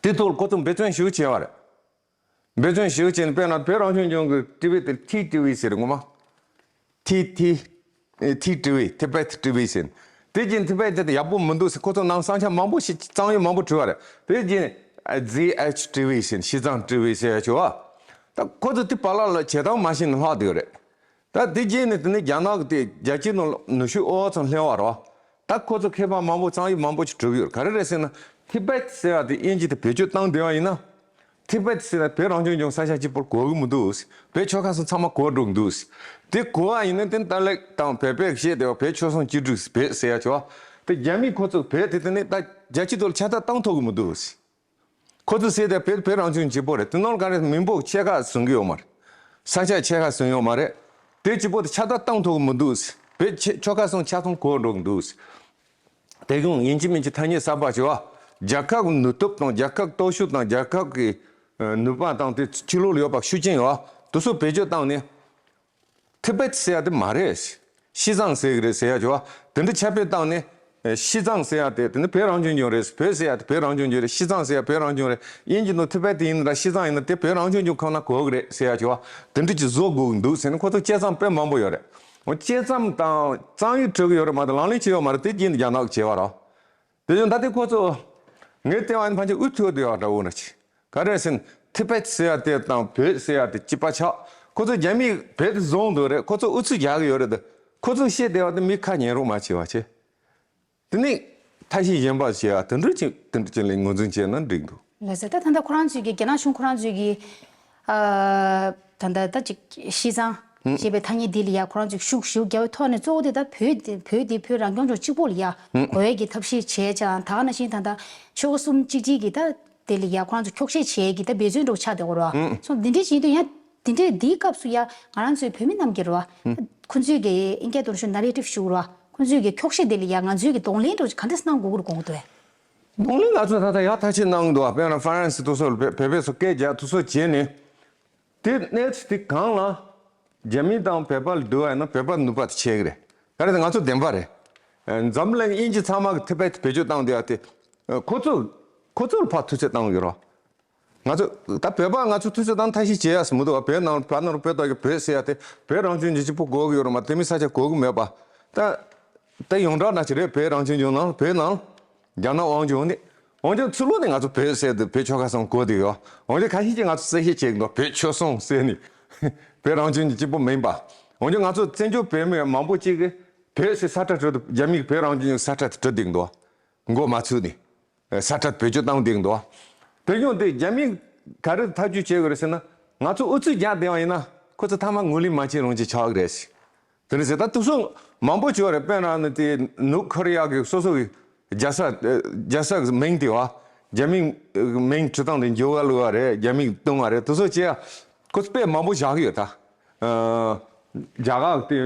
དེ་ཐོག་ལ་ཁོ་ཚོ་འབད་བརྩོན་ཞིག་བྱས་པ་རེད། འབད་བརྩོན་ཞིག་བྱས་ནས་དཔེར་ན་བོད་རང་སྐྱོང་ལྗོངས་ཀྱི་ཊི་ཝི་དེ་ཐི་ཊི་ཝི་ཟེར་ངོ་མ། ཐི་ཐི། ཨེ་ཐི་ཊི་ཝི་ཐི་བེད་ཊི་ཝི་ཟེར། དེ་བཞིན་ཐི་བེད་དེ་ཡག་པོ་མི་འདུག་ཟེར་ཁོ་ཚོ་ནང་བསམ་འཆར་མང་པོ་ཞིག་གཙང་ཡོད་མང་པོ་བྲིས་པ་རེད། དེ་བཞིན་ཨ་ཛི་ཨེཆ་ཊི་ཝི་ཟེར་ཤིས་ཙང་ཊི་ཝི་ཟེར་ཡ་བྱུང་བ། ད་ཁོ་ཚོ་དེ་བར་ལ་ལ་བྱེད་སྟངས་མ་ཤེས་ནས་ལྷག་བསྡད་ཡོད་རེད། ད་དེ་རྗེས་ནས་དེ་ནས་རྒྱ་ནག་གི་དེ་རྒྱལ་སྤྱིའི་ནང་ལ་ནུས་ཤུགས་ཨོ་ཙམ་སླེབས་པ་རེད། ད་ཁོ་ཚོ་མཁས་པ་མང་པོ་གཙང་ཡིག་མང་པོ་ཞིག་བྲིས་ཡོད། ག་རེ་རེད་ཟེར་ན་ཐི་བེད་ཟེར་བ་དེ་དབྱིན་ཇི་དེ་བེད་སྤྱོད་བཏང་བསྡད་པ་ཡིན་ན། ཐི་བེད་ཟེར་ན་བོད་རང་སྐྱོང་ལྗོངས་ས་ཆ་གཅིག་པོར་གོ་གི་མི་འདུག་བོད་ཆོལ་ཁ་གསུམ་ཚང་མ་གོ་འགྲོ་གི་འདུག་དེ་གོ་བ་ཡིན་ན་དེ་ཏཱ་ལའི་དང་བོད་པས་བཤད་བསྡད་པ་བོད་ཆོལ་གསུམ་གཅིག་སྒྲིལ་བོད་ཟེར་ཡ་ཆོ་བ་དེ་རྒྱ་མིས་ཁོ་ཚོ་བོད་དེ་དེ་ནས་ད་རྒྱལ་སྤྱི་ཐོག་ལ་ཁྱབ་བསྒྲགས་བཏང་ཐུབ་གི་མི་འདུག་ཁོ་ཚོས་ཟེར་ཏེ་བོད་བོད་རང་སྐྱོང་གཅིག་པོ་རེད། དེ་ནང་ག་རེ་མི་འབོར་ཆེ་ཁག་བཟུང་གི་ཡོད་མ་རེད། ས་ཆ་ཆེ་ཁག་བཟུང་ཡོད་མ་རེད། དེ་གཅིག་པོ་དེ་ཁྱབ་བསྒྲགས་བཏང་ཐུབ་ཀྱི་མི་འདུག་བོད་ཆེ་ཆོལ་ཁ་གསུམ་ཆ་ཚང་གོ་འགྲོ་གི་འདུག་དེ་གཞུང་ཡིན་གཅིག་མིན་གཅིག་ཐ་སྙད་གསར་པ་ཞིག་བ། རྒྱལ་ཁབ་ཀྱི་ནུས་སྟོབས་དང་རྒྱལ་ཁབ་སྟོབས་ཤུགས་དང་རྒྱལ་ཁབ་ཀྱི་ནུས་པ་དང་དེ་ཕྱི་ལོགས་ལ་ཡོད་པ་ཤུགས་རྐྱེན་ཡོད་བ། དེ་ཚོ་བེད་སྤྱོད་བཏང་ནས། ཐི་བེད་ཟེར་ཡ་དེ་མ་རེད། ཤིས་ཙང་ཟེར་གི་རེད་ཟེར་ཡ་ཅོ། དེ་འདྲ་ཁྱབ་སྤེལ་བཏང་ནས། ཤིས་ཙང་ཟེར་ཡ་དེ་དེ་ནི་བོད་རང་སྐྱོང་ལྗོངས་རེད། བོད་ཟེར་ཡ་དེ་བོད་རང་སྐྱོང་ལྗོངས་རེད། ཤིས་ཙང་ཟེར་ཡ་བོད་རང་སྐྱོང་རེད། དབྱིན་ཇི་ནང་ཐི་བེད་དེ་ཡིན་ན་ཤིས་ཙང་ཡིན་ན་དེ་བོད་རང་སྐྱོང་ལྗོངས་ཁོ་ན་གོ་གི་རེད་ཟེར་ཡ་ཅོ། དེ་འདྲ་ཅིག་བཟོ་དགོས་ཀྱི་འདུག་ཟེར་ནས་ཁོ་ཚོ་དཔྱད་རྩོམ་དཔེ་མང་པོ་ཡོད་རེད། འོ་དཔྱད་རྩོམ་དང་རྩོམ་ཡིག་བྲིས་གི་ཡོད་རེད་མ་གཏོགས་ལག་ལེན་བྱས་ཡོད་མ་རེད། དེ་རྗེས་ནས་རྒྱ་ནག་གིས་བྱས་པ་རེད། དེ་བཞིན་ད་ལྟའི་ཁོ་ཚོ་ངས་བལྟས་པ་ཡིན་ཕན་ཆད་འུ་ཐུག་བསྡད་ཡོད་འདྲ་བོ་འདྲ་ཅིག་ག་རེ་ཟེར་ན་ཐི་བེད་ཟེར་ཡ་དེ་དང་བོད་ཟེར་ཡ་དེ་གཅིག་པ་ཆགས། ཁོ་ཚོ་རྒྱ་མིས་བོད་དེ་བཟུང་འདུག་རེད། ཁོ་ཚོ་ཨུ་ཚུགས་རྒྱག་གི་ཡོད་རེད་དེ། ཁོ་ཚོས་བཤད་བསྡད་པ་དེ་མི་ཁ་ཉན་རོགས་མ་བྱེད་པ་བྱེད། དེ་ནས་ཐབས་ཤེས་གཞན་པ་བྱེད་ཡ་དེ་འདྲ་ཅིག་དེ་འདྲ་ཅིག་ལ་ངོས་འཛིན་བྱས་ན་འགྲིག་འདུག་ལགས་སོ། ད་ད་ལྟ་ཁོ་རང་ཚོས་ཀྱི་རྒྱ་ནག་གཞུང་ཁོ་རང་ཚོས་ཀྱི་ཨ་ད་ལྟ་ད་ཅིག་ཤིས་ཙང་ཞེས་པའི་ཐ་སྙད་འདི་ལ་ཡ་ཁོ་རང་ཚོས་ཤུགས་ཞེ་པོ་རྒྱབ་པའི་ཐོག་ནས་གཙོ་བོ་དེ་ད་བོད་དེ་བོད་དེ་བོད་རང་སྐྱོང་ལྗོངས་གཅིག་པོ་ལ་ཡ་གོ་ཡ་གི་ཐབས་ཤེས་བྱས་ཙང་ད་ག་ནང་བཞིན་ད་ལྟ་ཆོལ་ཁ་གསུམ་གཅིག་སྒྲིལ་གྱི་ད་དེ་ལ་ཡ་ཁོ་རང་ཚོ་འཁྱོག་བཤད་བྱས་ཀྱི་ད་འབད་བརྩོན་འདྲ་བོ་ཆགས་བསྡད་ཡོད་རེད་བ། སོང་འདི་འདྲ་བྱེད་དུས་ཡང་འདི་འདྲའི་འདིའི་སྐབས་སུ་ཡ་ང་རང་ཚོའི་བོད་མི་རྣམས་ཀྱི་རེད་བ། ཁོ་ཚོས་ཀྱི་ཨིན་སྐད་དུ་ཞུ་ན་རེ་ཊིབ་ཞུ་རེད་བ། ཁོ་ཚོས་ཀྱི་འཁྱོག་བཤད་དེ་ལ་ཡ་ང་ཚོས་ཀྱི་གདོང་ལེན་འདྲ་བོ་ག་འདྲས་གནང་དགོས་ཀྱི་རེད་དགོངས་འདུག་བས། གདོང་ལེན་ང་ཚོས་ད་ལྟ་ཡག་ཐག་ཆོད་གནང་གི་འདུག་བ། དཔེར་ན་ཧྥ་རན་སི་དེ་ཚོ་ལ་བོད་བོད་པས་སུ་སྐད་རྒྱག་དེ་ཚོ་བྱས་ནས། དེ་གནས་ཚུལ་དེ་གང་ལ་རྒྱ་མི་དང་བོད་པ་ལ་བསྡུར་བ་ཡིན་ན་བོད་པ་ནུས་པ་དེ་ཆེ་གི་རེད། ག་རེ་ཟེར་ང་ཚོ་བདེན་པ་རེད། འཛམ་གླིང་དབྱིན་ཇི་ཚང་མ་གི་ཐི་བེད་བེད་སྤྱོད་བཏང་བསྡད་ཡ་དེ། ཁོ་ཚོ་ཁོ་ཚོ་ལ་ཕར་ཐུག་ཚོད་བཏང་གི་རོ། ང་ཚོ་ད་བོད་པ་ང་ཚོ་ཐུག་ཚོད་བཏང་ཐབས་ཤེས་བྱེད་ཡ་ཟེར་མི་འདུག་བ། བོད་ནང་བར་ནང་བོད་དོན་གྱི་བོད་ཟེར་ཡ་དེ་བོད་རང་སྐྱོང་ལྗོངས་གཅིག་པོ་གོ་གི་ཡོད་རེད་མ་གཏོགས་མི་ས་ཆ་གོ་གི་མེད་པ། ད་ད་ཡོངས་གྲགས་ན་ཅི་རེད། བོད་རང་སྐྱོང་ལྗོངས་ནང་བོད་ནང་རྒྱ་ནག་དབང་སྒྱུར་ནི་འོན་ཀྱང་ཚུར་ལོག་ནས་ང་ཚོ་བོད་ཟེར་དུས་བོད་ཆོལ་ཁ་གསུམ་གོ་བསྡད་ཡོད། འོན་ཀྱང་ཁ་ཤས་ཀྱིས་ང་ཚོ་གསལ་བཤད་བྱེད་ཀྱི་འདུག་བོད་ཆོལ་གསུམ་ཟེར་ནི་བོད་རང་སྐྱོང་ལྗོངས་གཅིག་པོ་མིན་པ། འོན་ཀྱང་ང་ཚོ་བཙན་བྱོལ་བོད་མི་མང་པོ་ཅིག་གིས་བོད་ཟེར་ས་ཁྲ་བྲིས་དུས་རྒྱ་མིས་བོད་རང་སྐྱོང་ལྗོངས་ས་ཁྲ་དེ་བྲིས་བསྡད་ཀྱི་འདུག་མགོ་མ་ཚོས་ནས། ས་ཁྲ་བེད་སྤྱོད་བཏང་བསྡད་འདུག་དེ་ཡང་དེ་རྒྱ་མིས་ག་རེ་ཐག་གཅོད་བྱེད་དགོས་རེད་ཟེར་ན། ང་ཚོ་ཨུ་ཚུགས་རྒྱག་བསྡད་པ་ཡིན་ན་ཁོ་ཚོ་ཐ་མ་ངོས་ལེན་མ་བྱེད་རུང་ཅིག་ཆགས་ཀྱི་རེད། དེ་རེད་ཟེར། ད་དེ་ཚོ་མང་པོ་བྱུང་བ་རེད། དཔེར་ན་ནི་དེ་ནུབ་ཁོ་རེ་ཡ་གི་སོ་སོ་གི་རྒྱལ་ས་རྒྱལ་ས་གི་མིང་དེ་བ། རྒྱ་མིའི་མིང་བྲིས་སྟངས་དེ་འགྱུར་བ་བླུགས་པ་རེད། རྒྱ་མིས་བཏང་བ་རེད། དེ་ཚོ་བྱས་ཡ་ཁོ་ཚོ་དཔེ་མང་པོ་བཞག་གི་ཡོད་ད། རྒྱ་གར་དེ་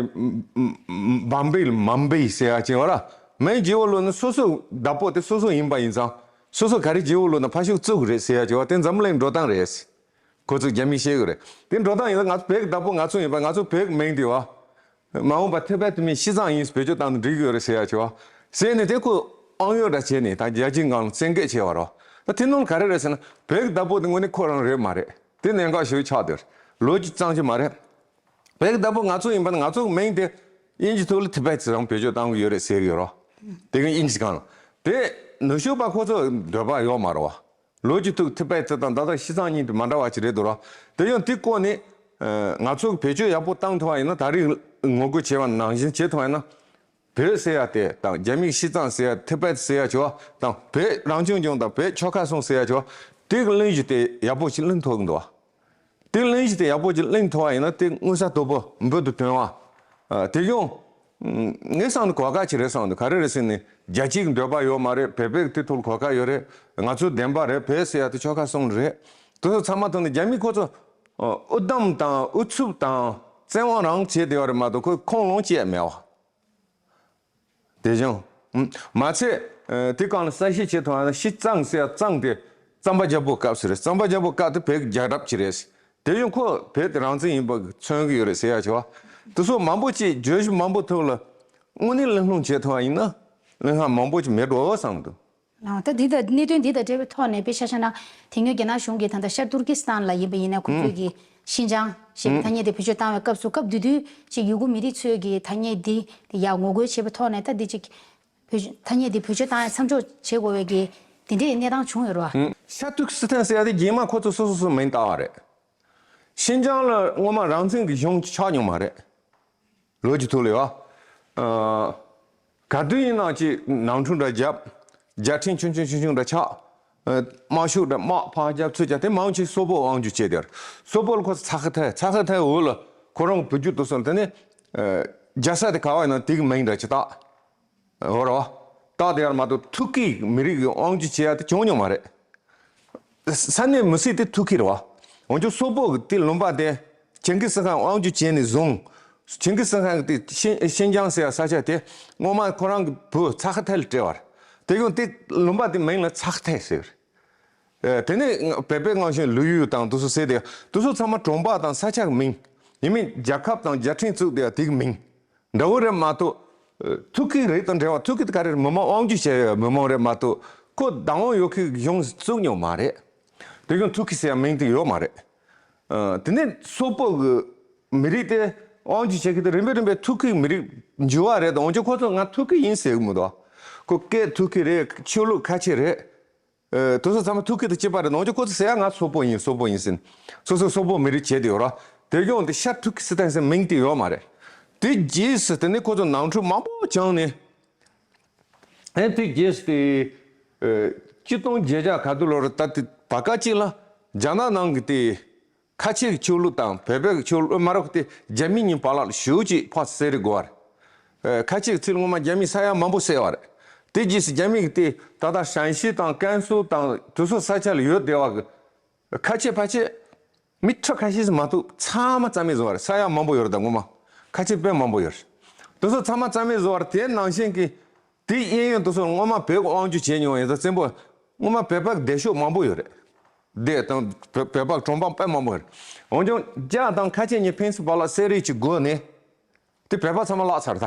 བམ་བེ་ལ་མམ་བེ་ཟེར་ཡ་ཅིག་ཡོད་ར། མིང་བརྗེ་བོ་བླུགས་ན་སོ་སོ་བདག་པོ་དེ་སོ་སོ་ཡིན་པ་ཡིན་ཙང་། སོ་སོ་ག་རེ་བརྗེ་བོ་བླུགས་ན་ཕར་ཞོག་བཙུགས་རེད་ཟེར་ཡ་ཅིག་ཡོད། དེ་འཛམ་གླིང་འགྲོ་སྟངས་རེད། ཁོ་ཚོས་རྒྱ་མིས་བཤད་གི་རེད། དེ་འགྲོ་སྟངས་ཡིན་ཙང་ང་ཚོ་བོད་ཀྱི་བདག་པོ་ང་ཚོ་ཡིན་པ། ང་ཚོ་བོད་ཀྱི་མིང་དེ་བ། མ་འོངས་པ་ཐེ་བའི་ཐུ་མིན་ཤི་ཙང་ཡིན་བེད་སྤྱོད་བཏང་ན་འགྲིག་གི་ཡོད་རེད་ཟེར་ཡ་ཅིག་བ། ཟེར་ནས་དེ་ཁོ་ཨང་ཡོད་འདྲ་བྱས་ནས་ད་རྒྱལ་སྤྱིའི་སྒང་ལ་བཙན་སྐད་བྱས་པ་རོ། ད་དེ་ནང་ག་རེ་རེད་ཟེར་ན་བོད་ཀྱི་བདག་པོ་དེ་དངོས་གནས་ཁོ་རང་རེད་མ་རེད། དེ་གནད་འགག་ཞིག་ཆགས་བསྡད་རེད། ལོ་རྒྱུས་གཙང་ཆེ་མ་རེད། བོད་ཀྱི་བདག་པོ་ང་ཚོ་ཡིན་པ་ན་ང་ཚོ་གི་མིང་དེ་ དབྱིན་ཇི་ཐོག་ལ་ཐི་བེད་ཟེར་རང་བེད་སྤྱོད་བཏང་གི་ཡོད་རེད་ཟེར་གི་ཡོད་རོ། དེ་གི་དབྱིན་ཇི་སྒང་ལ། དེ་ནུབ་ཕྱོགས་པ་ཁོ་ཚོ་འདོད་པ་ཡོད་མ་རེད་བ། ལོ་རྒྱུས་ཐོག་ཐི་བེད་དེ་དང་ད་ལྟ་ཤི་ཚང་གཉིས་དེ་མ་འདྲ་བ་ཅིག་རེད་འདུག་རོ། དེ་ཡང་དེ་སྐོར་ནས་ང་ཚོ་གི་བེད་སྤྱོད་ཡག་པོ་བཏང་ཐུབ་པ་ཡིན་ན། ད་རེས་ངོ་རྒོལ་བྱས་པ་ནང་བཞིན་བྱེད་ཐུབ་པ་ཡིན་ན། བོད་ཟེར་ཡ་དེ་དང་རྒྱ་མིའི་ཤི་ཚང་ཟེར་ཡ། ཐི་བེད་ཟེར་ཡ་བྱས་པ་དང་། བོད་རང་སྐྱོང་ལྗོངས་དང་བོད་ཆོལ་ཁ་གསུམ་ཟེར་ཡ་བྱས་པ། དེ་གི་གླེང་གཞི་དེ་ཡག་པོ་ཞིག་གླེང་ཐུབ་གི་འདུག་བ། དེ་གླེང་གཞི་དེ་ཡག་པོ་ཅིག་གླེང་ཐུབ་པ་ཡིན་ན། དེ་མངོན་གསལ་དོད་པོ་འབུར་དུ་ཐོན་པ། ཨ། དེ་ཡང་ངས་བསམ་ན་གོ་སྐབས་ཅིག་རེད་བསམ་འདུག། ག་རེ་རེད་ཟེར་ན། རྒྱལ་སྤྱིའི་འདོད་པ་ཡོད་མ་རེད། བོད་པའི་དེ་ཐོག་ལ་གོ་སྐབས་ཡོད་རེད། ང་ཚོའི་བདེན་པ་རེད། བོད་ཟེར་ཡ་དེ་ཆོལ་ཁ་གསུམ་རེད། དེ་ཚོ་ཚང་མ་ཐོག་ནས་རྒྱ་མི་ཁོ་ཚོ་ཨ། དབུ་བསྡམ་དང་དབུ་ཚུགས་དང་བཙན་དབང་རང་བྱས་བསྡད་པ་རེད་མ་གཏོགས། ཁོ་ཁོང་ལོངས་སྤྱད་མེད་བ། དེ་བཞིན། ཨ། མ་ཚད། ཨ། དེ་གང་ལ་གསལ་བཤད་བྱེད་ཐུབ་ན། ཤི་ཚང་ཟེར་ཡ་ཚང་དེ་གཙང་པ་རྒྱལ་པོའི་སྐབས་སུ་རེད། གཙང་པ་རྒྱལ་པོའི་སྐབས་དེ་བོད་ཀྱི་རྒྱལ་རབས་ཅིག་རེད། དེ་ཡང་ཁོ་བོད་དེ་རང་བཙན་ཡིན་པ་མཚོན་གྱི་ཡོད་རེད་ཟེར་ཡ་བྱས་པ། དེ་ཚོ་མང་པོ་ཅིག་བརྗོད་གཞི་མང་པོ་ཐོག་ལ་དངོས་གནས་གླེང་སློང་བྱེད་ཐུབ་པ་ཡིན་ན། གླེང་སྟངས་མང་པོ་ཅིག་མེད་འགྲོ་བསམ་འདུག། ལགས། ད་འདི་དང་གནད་དོན་འདི་དང་འབྲེལ་བའི་ཐོག་ནས་དཔེ་ཆ་བཞག་ན། དེ་སྔོན་རྒྱ་ནག་གཞུང་གིས་ད་ལྟ་ཤར་ཏུར་ཀི་སི་ཐན་ལ་ཡིན་པ་ཡིན་ན། ཁོ་ཚོས་ཀྱིས་ཤིན་ཅང་ཞེས་པའི་ཐ་སྙད་དེ་བེད་སྤྱོད་བཏང་བའི་སྐབས་སུ། སྐབས་དེ་དུས་ཅིག་ཡུ་གུར་མི་རིགས་ཚོས་ཀྱིས་ཐ་སྙད་འདི་ཡར་ངོ་རྒོལ་བྱས་པའི་ཐོག་ནས། ད་འདི་ཅིག་བེད་ཐ་སྙད་འདི་བེད་སྤྱོད་བཏང་ཡ་མཚམས་འཇོག་བྱེད་དགོས་པའི་གི་དེ་འདྲའི་གནས་སྟངས་བྱུང་ཡོད་རེད་བ། ཤར་ཏུར་ཀི་སི་ཐན་ཟེར་ཡ་དེ་རྗེས་མ་ཁོ་ཚོ་སོ་སོ་སོ་མིང་བཏགས་པ་རེད། ཤིན་ཅང་ལ་སྔོན་མ་རང་བཙན་གྱི་གཞུང་ཆགས་མྱོང་མ་རེད། ལོ་རྒྱུས་ཐོག་ལ་ཡོད། ཨ། ག་དུས་ཡིན་ནའང་ཅིག་ནང་འཁྲུག་འདྲ་བརྒྱབ། རྒྱལ་ཕྲན་ཆུང་ཆུང་ཆུང་ཆུང་འདྲ་ཆགས། ཨ། དམག་ཤུགས་འདྲ་དམག་ཕར་རྒྱབ་ཚུར་རྒྱབ། དེ་མང་ཆེ་སོག་པོ་དབང་སྒྱུར་བྱས་དེར། སོག་པོ་ལ་ཁོ་ཚོ་ཚ་ཁ་ཐལ། ཚ་ཁ་ཐལ་འོག་ལ་ཁོ་རང་གི་བུ་རྒྱུད་དེ་ཚོ་ལ། དེ་ནས་ཨ། རྒྱལ་ས་དེ་ག་བ་ཡིན་ན་དེ་གི་མིང་འདྲ་ཅིག་བཏགས། འོ་རེད་བ། བཏགས་དེ་ཡར་མ་གཏོགས་ཐུར་ཁེའི་མི་རིགས་ཀྱི་དབང་སྒྱུར་བྱེད་ཡ་དེ་བྱུང་མྱོང་མ་རེད། ས་གནས་མི་སྲིད་དེ་ཐུར་ཁེ་རེད་བ། འོན་ཀྱང་སོག་པོ་གི་དེ་ལུང་པ་དེ་ཆིང་གིས་ཁཱན་དབང་སྒྱུར་བྱས་ནས་བཟུང་། ཆིང་གིས་ཁཱན་གི་དེ་ཤིན་ཤིན་ཅང་ཟེར་བ་ས་ཆ་དེ་སྔོན་མ་ཁོ་རང་གི་བུ་ཚ་ཁ་ཐལ་ལ་སྤྲད་པ་རེད། དེ་ཡང་དེ་ལུང་པ་དེ་མིང་ལ་ཚ་ཁ་ཐལ་ཟེར། ཨ། དེ་ནས་བོད་པའི་སྔ་ཕྱི་ལུ་ཡུལ་དང་དེ་ཚོ་ཟེར་དེ། དེ་ཚོ་ཚང་མ་གྲོང་པ་དང་ས་ཆ་གི་མིང་། ཡིན་མིན་རྒྱལ་ཁབ་དང་རྒྱལ་ཕྲན་བཙུགས་དེ་ཡ་དེ་གི་མིང་འདྲ་བོ་རེད་མ་གཏོགས། ཨ། ཐུར་ཁེ་རིགས་དང་འབྲེལ་བ། ཐུར་ཁེ་དེ་ག་རེ་རེད། མི་མང་དབང་སྒྱུར་བྱས་ཡོད་མི་མང་རེད་མ་གཏོགས། ཁོ་བདག་དབང་ཡོད་མཁན་གྱི་གཞུང་བཙུགས་མྱོང་མ་རེད། དེ་གཞུང་ཐུར་ཁེ་ཟེར་ཡ་མིང་དེ་ཡོད་མ་རེད། ཨ། དེ་ནས་སོག་པོ་གི་མི་རིགས་དེ་དབང་སྒྱུར་བྱེད་མཁན་དེ་རིམ་པས་རིམ་པས་ཐུར་ཁེའི་མི་རིགས་འགྱུར་བ་རེད་དང་། འོན་ཀྱང་ཁོ་ཚོ་ང་ཐུར་ཁེ་ཡིན་ཟེར་གི་མི་འདུག། ཁོ་སྐད་ཐུར་ཁེ་རེད། ཆོས་ལུགས་ཁ་ཆེ་རེད། ཨ། དེ་ཚོ་ཚང་མ་ཐུར་ཁེ་དང་གཅིག་པ་རེད། འོན་ཀྱང་ཁོ་ཚོ་ཟེར་ཡ་ང་སོག་པོ་ཡིན། སོག་པོ་ཡིན་ཟེར་ནས། སོ་སོ་སོག་པོ་མི་རིགས་བྱས་དེ་ཡོད་ར། དེ་གཞུང་དེ་ཤར་ཏུར་ཀི་སི་ཐན་ཟེར་མིང་དེ་ཡོད་མ་རེད། དེ་རྗེས་སུ་དེ་ནས་ཁོ་ཚོ་ནང་འཁྲུག་མང་པོ་བྱུང་ནས། ཨེ། དེ་རྗེས་སུ་དེ། ཨ། གཅིག་སྟོང་བརྒྱད་བརྒྱ་ག་དུས་ལོ་རེད། ད་དེ་བར་སྐབས་གཅིག་ལ་རྒྱ་ནག་ནང་གི་དེ་ཁ་ཆེ་གི་ཆོས་ལུགས་དང་བོད་པའི་གི་ཆོས་ལུགས་མ་རབས་དེ་རྒྱ་མི་གཉིས་བར་ལ་ཞེ་པོ་ཅིག་ཕར་གསལ་རེ་དགོས་པ་རེད། ཨ། ཁ་ཆེ་གི་ཚུལ་ངོ་མ་རྒྱ་མིས་ས་ཡ་མང་པོ་བསད་པ་རེད། དེ་རྗེས་སུ་རྒྱ་མི་གི་དེ་ད་ལྟ་ཧྲན་ཞི་དང་ཀན་སུའུ་དང་དེ་ཚོ་ས་ཆ་ལ་ཡོད་བསྡད་པ་གི་ཁ་ཆེ་ཕལ་ཆེར་མི་ཁྲི་ཁ་ཤས་ཤིག་མ་གཏོགས་ཚང་མ་རྩ་མེད་བཟོ་བ་རེད། ས་ཡ་མང་པོ་ཡོད་རེད། ད་ངོ་མ་ཁ་ཆེ་དཔེ་མང་པོ་ཡོད་རེད། དེ་ཚོ་ཚང་མ་རྩ་མེད་བཟོ་བ་རེད། དེ་ནང་བཞིན་གི་དེའི་གཡས་གཡོན་དེ་ཚོ་སྔོན་མ་བོད་ཀྱི་དབང་སྒྱུར་བྱས་མྱོང་བ་ཡིན་ཙང་། བཙན་པོ་སྔོན་མ་བོད་པ་གི་སྡེ་ཤོག་མང་པོ་ཡོད་རེད། སྡེ་དང་བོད་བོད་པ་གྲོང་པ་དཔེ་མང་པོ་ཡོད་རེད། འོན་ཀྱང་རྒྱ་དང་ཁ་ཆེ་གཉིས་ཕན་ཚུན་བར་ལ་གསེད་རེས་ཀྱི་སྒོ་ནས་དེ་བོད་པ་ཚང་མ་བརླག་ཚར།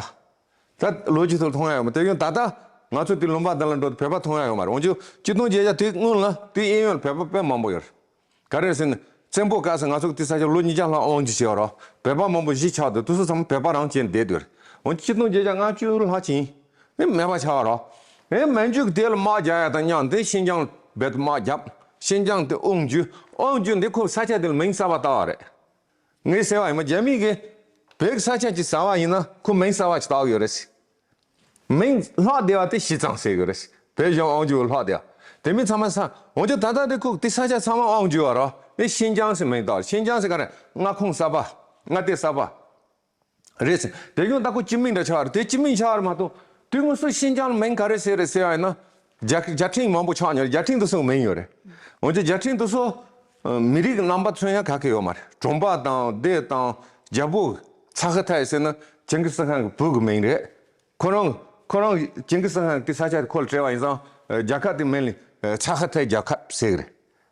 ད་ད་ལོ་རྒྱུས་ཐོག་མཐོང་ཡ་ཡོད་མ། དེ་ཡང་ད་ལྟ་ང་ཚོ་དེ་ལུང་པ་འདི་ལ་འགྲོ་དུས་བོད་པ་མཐོང་ཡ་ཡོད་མ་རེད། འོན་ཀྱང་གཅིག་སྟོང་བརྒྱད་བརྒྱ་དེ་སྔོན་ལ་དེའི་གཡས་གཡོན་ལ་བོད་པ་དཔེ་མང་པོ་ཡོད་རེད། ག་རེ་ཟེར་ན། བཙན་པོའི་སྐབས་སུ་ང་ཚོ་གི་དེ་ས་ཆ་ལོ་ཉིས་བརྒྱ་ལྷག་དབང་སྒྱུར་བྱས་པ་རེད། བོད་པ་མང་པོ་གཞིས་ཆགས་འདུག། དེ་ཚོ་ཚང་མ་བོད་པ་རང་བྱས་ནས་བསྡད་འདུག། འོན་ཀྱང་གཅིག་སྟོང་བརྒྱད་བརྒྱ་ལྔ་བཅུ་ལྷག་ཅིག་ཡིན། མེད་པ་ཆགས་པ་རེད། ཨེ། མན་ཇུ་གི་དེ་ལ་དམག་རྒྱག་ཡ་དང་མཉམ་དུ་ཤིན་ཅང་རྦད་དེ་དམག་བརྒྱབ། ཤིན་ཅང་དེ་དབང་སྒྱུར། དབང་སྒྱུར་འདི་ཁོ་ས་ཆ་དེ་ལ་མིང་གསར་པ་བཏགས་པ་རེད། ངས་ཟེར་བ་ཡིན་ན། རྒྱ་མི་གིས་བོད་ཀྱི་ས་ཆ་ཅིག་ཟ་བ་ཡིན་ན་ཁོ་མིང་གསར་པ་ཅིག་བཏགས་ཡོད་རེད། མིང་ལྷག་བསྡད་པ་དེ་ཞི་ཙང་ཟེར་གི་རེད། བོད་གཞུང་དབང་སྒྱུར་ལྷག་བསྡད་པ་དེ་མིན་ཚང་མ་ས། འོན་ཀྱང་ད་ལྟ་དེ་ཁོ་དེ་ས་ཆ་ཚང་མ་དབང་སྒྱུར་བ་རེད། དེ་ཤིན་ཅང་ཟེར་མིང་བཏགས། ཤིན་ཅང་ཟེར་ག་རེ། མངའ་ཁོངས་གསར་པ། མངའ་སྡེ་གསར་པ་རེད་ཟེར། དེ་གཞུང་ད་ཁོ་སྤྱི་མིང་འདྲ་ཆགས་རེད། དེ་སྤྱི་མིང་ཆགས་རེད་མ་གཏོགས། དུས་སྔ་སོ་ཤིན་ཅང་ལ་མིང་ག་རེ་ཟེར་རེད་ཟེར་བ་ཡིན་ན། རྒྱ་རྒྱ་ཕྲན་མང་པོ་ཆགས་མྱོང་། རྒྱ་ཕྲན་དེ་ཚོ་མིང་ཡོད་རེད། འོན་ཀྱང་རྒྱ་ཕྲན་དེ་ཚོ་མི་རིགས་རྣམ་པ་མཚོན་ཡ་ག་གེ་ཡོད་མ་རེད། གྲོང་པ་དང་སྡེ་དང་རྒྱལ་པོ། ཚ་ཁ་ཐའི་ཟེར་ན་ཆིང་གི་སི་ཁཱན་གི་བུ་གི་མིང་རེད། ཁོ་རང་ཁོ་རང་ཆིང་གི་སི་ཁཱན་དེ་ས་ཆ་དེ་ཁོ་ལ་སྤྲད་པ་ཡིན་ཙང་། རྒྱལ་ཁབ་དེ་མིང་ལ་ཚ་ཁ་ཐའི་རྒྱལ་ཁབ་ཟེར་གི་རེད།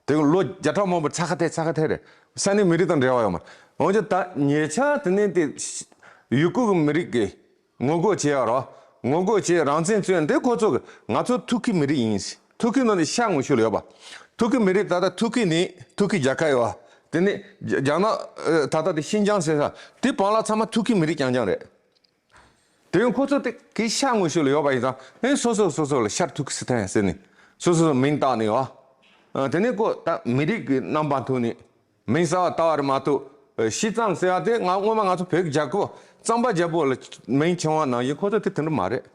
དེ་ལོ་བརྒྱ་ཕྲག་མང་པོར་ཚ་ཁ་ཐའི་ཚ་ཁ་ཐའི་རེད། ས་གནས་མི་རིགས་དང་འབྲེལ་བ་ཡོད་མ་རེད། འོན་ཀྱང་ད་ཉེ་ཆར་དེ་ནས་དེ་ཡུ་གུར་གི་མི་རིགས་ཀྱིས་ངོ་རྒོལ་བྱས་ཡ་རོ། ངོ་རྒོལ་བྱས་རང་བཙན་རྩོད་འདི་ཁོ་ཚོ་གི་ང་ཚོ་ཐུར་ཁེ་མི་རིགས་ཡིན། ཐུར་ཁེ་ནང་ནས་ཤར་ངོས་ཕྱོགས་ལ་ཡོད་པ། ཐུར་ཁེ་མི་རིགས་ད་ལྟ་ཐུར་ཁེ་ནས་ཐུར་ཁེ་རྒྱལ་ཁབ་ཡོད་པ། དེ་ནས་རྒྱ་རྒྱ་ནག་ཨ། ད་ལྟ་དེ་ཤིན་ཅང་ཟེར་ས་དེ་བར་ལ་ཚང་མ་ཐུར་ཁེ་མི་རིགས་རྐྱང་རྐྱང་རེད། དེ་ཡང་ཁོ་ཚོ་དེ་གི་ཤར་ངོས་ཕྱོགས་ལ་ཡོད་པ་ཡིན་ཙང་ཨེ་སོ་སོ་སོ་སོ་ལ་ཤར་ཐུག་སི་ཐན་ཟེར་ནས་སོ་སོ་སོ་མིང་བཏགས་ནས་ཡོད། དེ་ནས་ཁོ་ད་མི་རིགས་ཀྱི་རྣམ་པ་ཐོག་ནས་མིང་གསར་བ་བཏགས་པ་རེད་མ་གཏོགས། ཨ། ཤིས་ཙང་ཟེར་ཡ་དེ་ང་སྔོན་མ་ང་ཚོ་བོད་ཀྱི་རྒྱལ་ཁབ་གཙང་པ་རྒྱལ་པོ་ལ་མིང་བྱུང་བ་ནང་བཞིན་ཁོ་ཚོ་དེ་དེ་འདྲ་མ་རེད།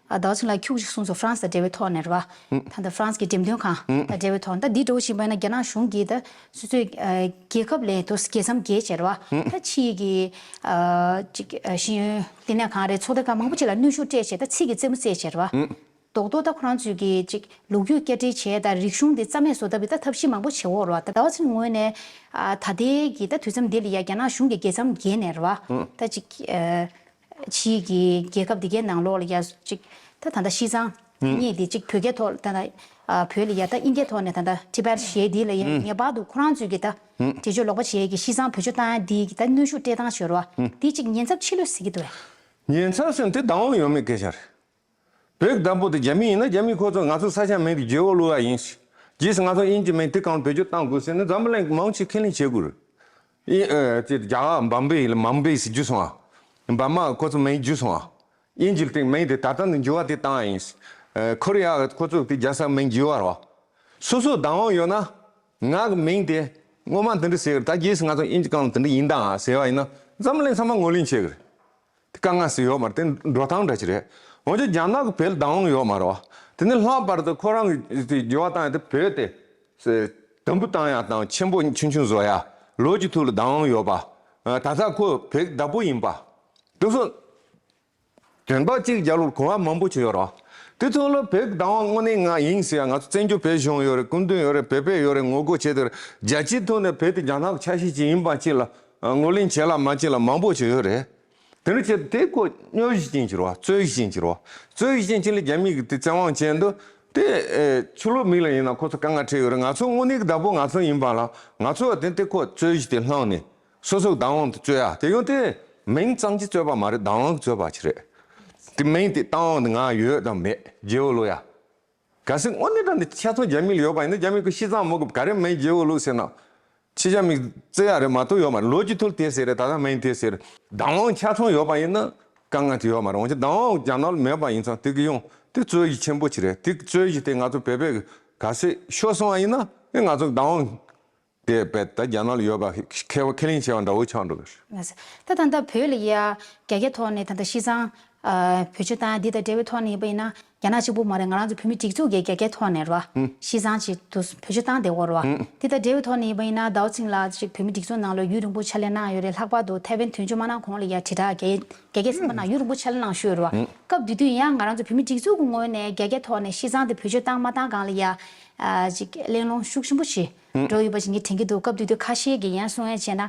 ཨ། ཟླ་བ་ཚེ་ལགས་ཁྱུག་ཅིག་གསུངས་སོང་། ཧྥ་རན་སི་དང་འབྲེལ་བའི་ཐོག་ནས་རེད་བ། ཧུམ། ད་ལྟ་ཧྥ་རན་སི་གི་འགྲེམས་སྟོན་ཁང་ཧུམ། དང་འབྲེལ་བའི་ཐོག་ད་འདི་འདྲ་བོ་ཞིག་ཡིན་པ་ན་རྒྱ་ནག་གཞུང་གིས་ད་སོ་སོའི་ཨ་རྒྱལ་ཁབ་ལས་དོ་རྒྱལ་མཚམས་བརྒལ་བྱས་རེད་བ། ཧུམ། ད་ཕྱིའི་གི་ཨ་ཅིག་ཨ་ཤེས་ཡོན་ལྟེ་གནས་གང་རེད་ཚོགས་སྡེ་ཁག་མང་པོ་ཅིག་ལ་གནོན་ཤུགས་སྤྲད་བྱས་ད་ཚིག་གི་རྩེད་མོ་རྩེད་བྱས་རེད་བ། ཧུམ། རྡོག་རྡོག་ད་ཁོ་རང་ཚོས་ཀྱི་ཅིག་ལོ་རྒྱུས་བསྐྱར་འགྲེལ་བྱས་དང་རིག་གཞུང་དེ་རྩ་མེད་བཟོ་ཐབས་ཀྱི་ད་ཐབས་ཤེས་མང་པོ་བྱེད་འོག་རེད་བ། ད་ཟླ་བ་ཚེ་རིང་ངོས་ནས་ཨ་ད་ལྟའི་གི་ད་དུས་མཚམས་འདི་ལ་ཡ་རྒྱ་ནག་གཞུང་གི་རྒྱལ་མཚམས་བརྒལ་ནས་རེད་བ། ཨང་། ད་ཅིག་ཨ་ཕྱིའི་གི་རྒྱལ་ཁབ་འདི་གའི་ནང་ལོགས་ལ་ཡ་ཅིག་ད་ད་ལྟ་ཤིས་ཙང་ཨང་གཉིས་འདི་ཅིག་བོད་སྐད་ཐོག་ད་ད་ཨ་བོད་ལ་ཡ་ད་དབྱིན་སྐད་ཐོག་ནས་ད་ད་ཊི་བེཊ་ཞེས་འདི་ལ་ཡ་ཨང་ངེས་པར་དུ་ཁོ་རང་ཚོས་ཀྱི་ད་ཨང་འགྲེལ་བརྗོད་ལོག་པ་བྱེད་ཀྱི་ཤིས་ཙང་བེད་སྤྱོད་བཏང་ཡ་འདི་གི་ད་གནོན་ཤུགས་སྤྲད་སྟངས་ཤོར་བ་ཨང་འདི་ཅིག་ཉེན་ཚབས་ཆེ་ལོས་ཟེར་གྱི་འདུག་བས། ཉེན་ཚབས་ཟེར་ན་དེ་བདག་དབང་ཡོད་མེད་སྐད་ཆ་རེད། བོད་ཀྱི་བདག་པོ་དེ་རྒྱ་མི་ཡིན་ན་རྒྱ་མིས་ཁོ་ཚོ་ང་ཚོ་ས་ཆ་མིང་དེ་ཇེ་ཨོ་ལུ་ཡ་ཡིན་ཞེས། རྗེས་སུ་ང་ཚོ་དབྱིན་ཇི་མིང་དེ་གང་བེད་སྤྱོད་བཏང་དགོས་ཟེར་ནས་འཛམ་བུ་གླིང་མང་ཆེ་ཁས་ལེན་བྱེད་དགོས་རེད། ཨི་ཨ་ཅེ་རྒྱ་གར་བམ་བེ་ཡིན་ལ་མམ་བེ་ཟེར་རྒྱུ་སོང་ཨ། འབར་མ་ཁོ་ཚོ་མིང་བརྗེས་སོང་ཨ། དབྱིན་ཇི་ལ་དེ་མིང་དེ་ད་ལྟ་ནས་འགྱུར་བ་དེ་བཏང་ཡ་ཡིན། ཨ་ཁོ་རེ་ཡ་ཁོ་ཚོ་དེ་རྒྱལ་ས་མིང་བརྗེ་བ་རེད་བ། སོ་སོ་བདག་དབང་ཡོད་ན། ང་གི་མིང་དེ་སྔོན་མ་འདི་འདྲ་ཟེར་གི་རེད་ད་རྗེས་སུ་ང་ཚོ་དབྱིན་ཇི་སྒང་ལ་འདི་འདྲ་ཡིན་ད་ཟེར་བ་ཡིན་ན་འཛམ་བུ་གླིང་ཚང་མ་ངོས་ལེན་བྱེད་གི་རེད། དེ་དཀའ་ངལ་ཟེར་ཡོད་མ་རེད་དེ་འགྲོ་སྟངས་འདྲ་ཅིག་རེད། འོན་ཀྱང་རྒྱ་ནག་གི་བོད་ལ་བདག་དབང་ཡོད་མ་རེད་བ། དེ་ནས་ལྷག་པར་དུ་ཁོ་རང་གི་དེ་འགྱུར་བ་བཏང་ཡ་དེ་བོད་དེ་དུམ་བུ་བཏང་ཡ་དང་ཆེན་པོ་ཆུང་ཆུང་བཟོ་ཡ་ལོ་རྒྱུས་ཐོག་ལ་བདག་དབང་ཡོད་པ། ད་ལྟ་ཁོ་བོད་ཀྱི་བདག་པོ་ཡིན་པ། དེ་ཚོ། དོན་དག་གཅིག་རྒྱལ་ལོར་གོ་བ་མང་པོ་ཅིག་ཡོད་རེད། དེ་ཚོ་ལ་བོད་ཀྱི་བདག་དབང་དངོས་གནས་ང་ཡིན་ཟེར་ཡ་ང་ཚོ་བཙན་བྱོལ་བོད་གཞུང་ཡོད་རེད་སྐུ་མདུན་ཡོད་རེད་བོད་པ་ཡོད་རེད་ངོ་རྒོལ་བྱས་དེར་རྒྱལ་སྤྱིའི་ཐོག་ནས་བོད་དེ་རྒྱ་ནག་གི་ཆ་ཤས་ཅིག་ཡིན་པ་ཅིག་ལ་ངོས་ལེན་བྱས་ལ་མ་བྱས་ལ་མང་པོ་ཅིག་ཡོད་རེད། དེ་འདྲ་བྱས་དེ་ཁོ་སྨྱོ་གཞི་ཅན་ཅིག་རེད་བ་རྩོད་གཞི་ཅན་ཅིག་རེད་བ། རྩོད་གཞི་ཅན་ཅིག་ལ་རྒྱ་མི་གིས་དེ་བཙན་དབང་བྱས་འདུག་དེ་ཕྱི་ལོགས་མི་ལ་ཡིན་ན་ཁོ་ཚོ་དཀའ་ངལ་འཕྲད་ཡོད་རེད་ང་ཚོ་དངོས་གནས་ཀྱི་བདག་པོ་ང་ཚོ་ཡིན་པ་ལ་ང་ཚོ་བ་དེ་དེ་ཁོ་རྩོད་གཞི་དེ་བསླངས་ནས། སོ་སོའི་བདག་དབང་དུ་རྩོད་ཡ་དེ་ཡང་དེ་མིང་ཙམ་གྱིས་རྩོད་པ་མ་རེད་བདག་དབང་གིས་རྩོད་པ་ཅིག་རེད། དེ་མིང་དེ་བཏང་དབང་དེ་ང་ཡོད་དམ་མེད་རྗེ་བོ་ལོ་ཡ། གལ་སྲིད་དངོས་གནས་དྲང་གནས་ཆ་ཚང་རྒྱ་མི་ལ་ཡོད་པ་ཡིན་ན་རྒྱ་མི་གི་ཤིས་ཙང་མོ་གི་ག་རེ་མིང་རྗེ་བོ་ལོ་ཟེར་ན། ཕྱི་རྒྱལ་མི་བརྩི་ཡ་རེད་མ་གཏོགས་ཡོད་མ་རེད་ལོ་རྒྱུས་ཐོག་དེ་ཟེར་རེད་ད་ལྟ་མིང་དེ་ཟེར་རེད་བདག་དབང་ཆ་ཚང་ཡོད་པ་ཡིན་ན་དཀའ་ངལ་དེ་ཡོད་མ་རེད་འོན་ཀྱང་བདག་དབང་རྒྱ་ནག་ལ་མེད་པ་ཡིན་ཙང་དེ་གི་ཡོང་དེ་རྩོད་གཞི་ཆེན་པོ་ཅིག་རེད་དེ་རྩོད་གཞི་དེ་ང་ཚོ་བོད་པས་གི་གལ་སྲིད་ཤོར་སོང་བ་ཡིན་ན་ཨེ་ང་ཚོ་བདག་དབང་དེ་བས་ད་རྒྱ་ནག་ལ་ཡོད་པ་ཁེ་བ་ཁས་ལེན་བྱས་པ་འདྲ་བོ་ཆགས་འགྲོ་གི་རེད། ད་ད་ལྟ་བོད་ལ་ཡ་རྒྱ་སྐད་ཐོག་ནས་ད་ལྟ་ཤིས་ཙང་བེད་སྤྱོད་བཏང་འདི་དང་འབྲེལ་བའི་ཐོག་ནས་ཡིན་པ་ཡིན་ན་རྒྱ་ནག་གཅིག་པུ་མ་རེད་ང་རང་ཚོ་བོད་མི་སྒྲིག་འཛུགས་ཀྱི་རྒྱ་སྐད་ཐོག་ནས་རེད་བ་ཤིས་ཙང་ཅིག་ཏུ་བེད་སྤྱོད་བཏང་བསྡད་ཡོད་རེད་བ། འདི་དང་འབྲེལ་བའི་ཐོག་ནས་ཡིན་པ་ཡིན་ན་ཟླ་བ་ཚེ་རིང་ལགས་ཅིག་བོད་མི་སྒྲིག་འཛུགས་ནང་ལ་ཡུན་རིང་པོ་ཕྱག་ལས་གནང་ཡོད་རེད་ལྷག་པར་དུ་ཐའེ་ཝན་དོན་གཅོད་མ་གནང་གོང་ལ་ཡ་དྲིལ་བསྒྲགས་རྒྱ་རྒྱ་སྐད་ཚན་པ་ནང་ཡུན་རིང་པོ་ཕྱག་ལས་གནང་བཞུགས་ཡོད་རེད་བ། སྐབས་དེ་དུས་ཡང་ང་རང་ཚོ་བོད་མི་སྒྲིག་འཛུགས་ཀྱི་ངོས་ནས་རྒྱ་སྐད་ཐོག་ནས་ཤིས་ཙང་དེ་བེད་སྤྱོད་བཏང་མ་བཏང་སྒང་ལ་ཡ། ཅིག་གླེང་སློང་ཤུགས་ཆེན་པོ་ཞིག་འགྲོ་ཡོད་པ་ཞིག་ངས་དྲན་གྱི་འདུག་སྐབས་དེ་དུས་ཁ་ཤས་ཀྱིས་ཡང་གསུང་ཡས་བྱས་ན།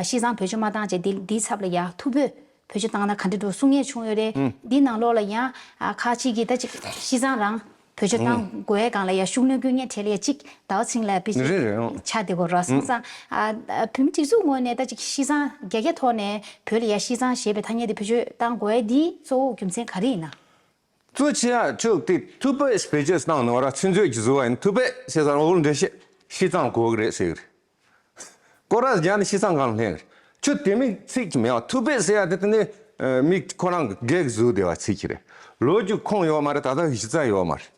ཤིས་ཙང་བེད་སྤྱོད་མ་བཏང་བྱས་འདི་འདིའི་ཚབ་ལ་ཡ་ཐུ་བྷོད་བེད་སྤྱོད་བཏང་ན་ག་འདྲ་འགྲོ་གསུང་ཡས་བྱུང་ཡོད་རེད། འདིའི་ནང་ལོགས་ལ་ཡང་ཁ་ཅིག་གིས་ད་ཅིག་ཤིས་ཙང་རང་བེད་སྤྱོད་བཏང་དགོས་ཡས་སྒང་ལ་ཡ་ཤུགས་སྣོན་དགོས་ངེས་གྲས་ལ་ཡ་ཅིག་ཟླ་བ་ཚེ་རིང་ལགས་དཔེ་ཅིག་རེད་རེད་ཨང་། ཆགས་བསྡད་ཀྱི་ཡོད་རེད་བ་སོང་ཙང་། བོད་མི་སྒྲིག་འཛུགས་ངོས་ནས་ད་ཅིག་ཤིས་ཙང་རྒྱ་སྐད་ཐོག་ནས་བོད་ལ་ཡ་ཤིས་ཙང་ཞེས་པའི་ཐ་སྙད་དེ་བེད་སྤྱོད་བཏང་དགོས་ཡས་འདི་གཙོ་བོ་རྒྱུ་མཚན་ག་རེ་ཡིན་ན། གཙོ་ཆེ་ཡ་ཁྱོད་དེ་ཐུ་བྷོད་བེད་སྤྱོད་བཏང་ནོ་ར་ཚིག་མཛོད་ཀྱི་བཟོ་བ་ཡིན་ཐུ་བྷོད་ཟེར་ཙང་འོག་འགྲེལ་བཤད་ཤིས་ཙང་གོ་གི་རེད་ཟེར་གི་རེད། སྐོར་ར་རྒྱག་ནས་ཤིས་ཙང་གང་ལ་ལྷན་གི་རེད། ཁྱོད་དེ་མིན་ཚིག་ཅིག་མེད་བ་ཐུ་བྷོད་ཟེར་ཡ་དེ་དེ་ནས་མི་ཁོ་རང་གི་སྒེར་གྱི་བཟོ་བདེ་བ་ཚིག་ཅིག་རེད། ལོ་རྒྱུས་ཁུངས་ཡོད་མ་རེད་ད་ལྟ་གཞི་རྩ་ཡོད་མ་རེད།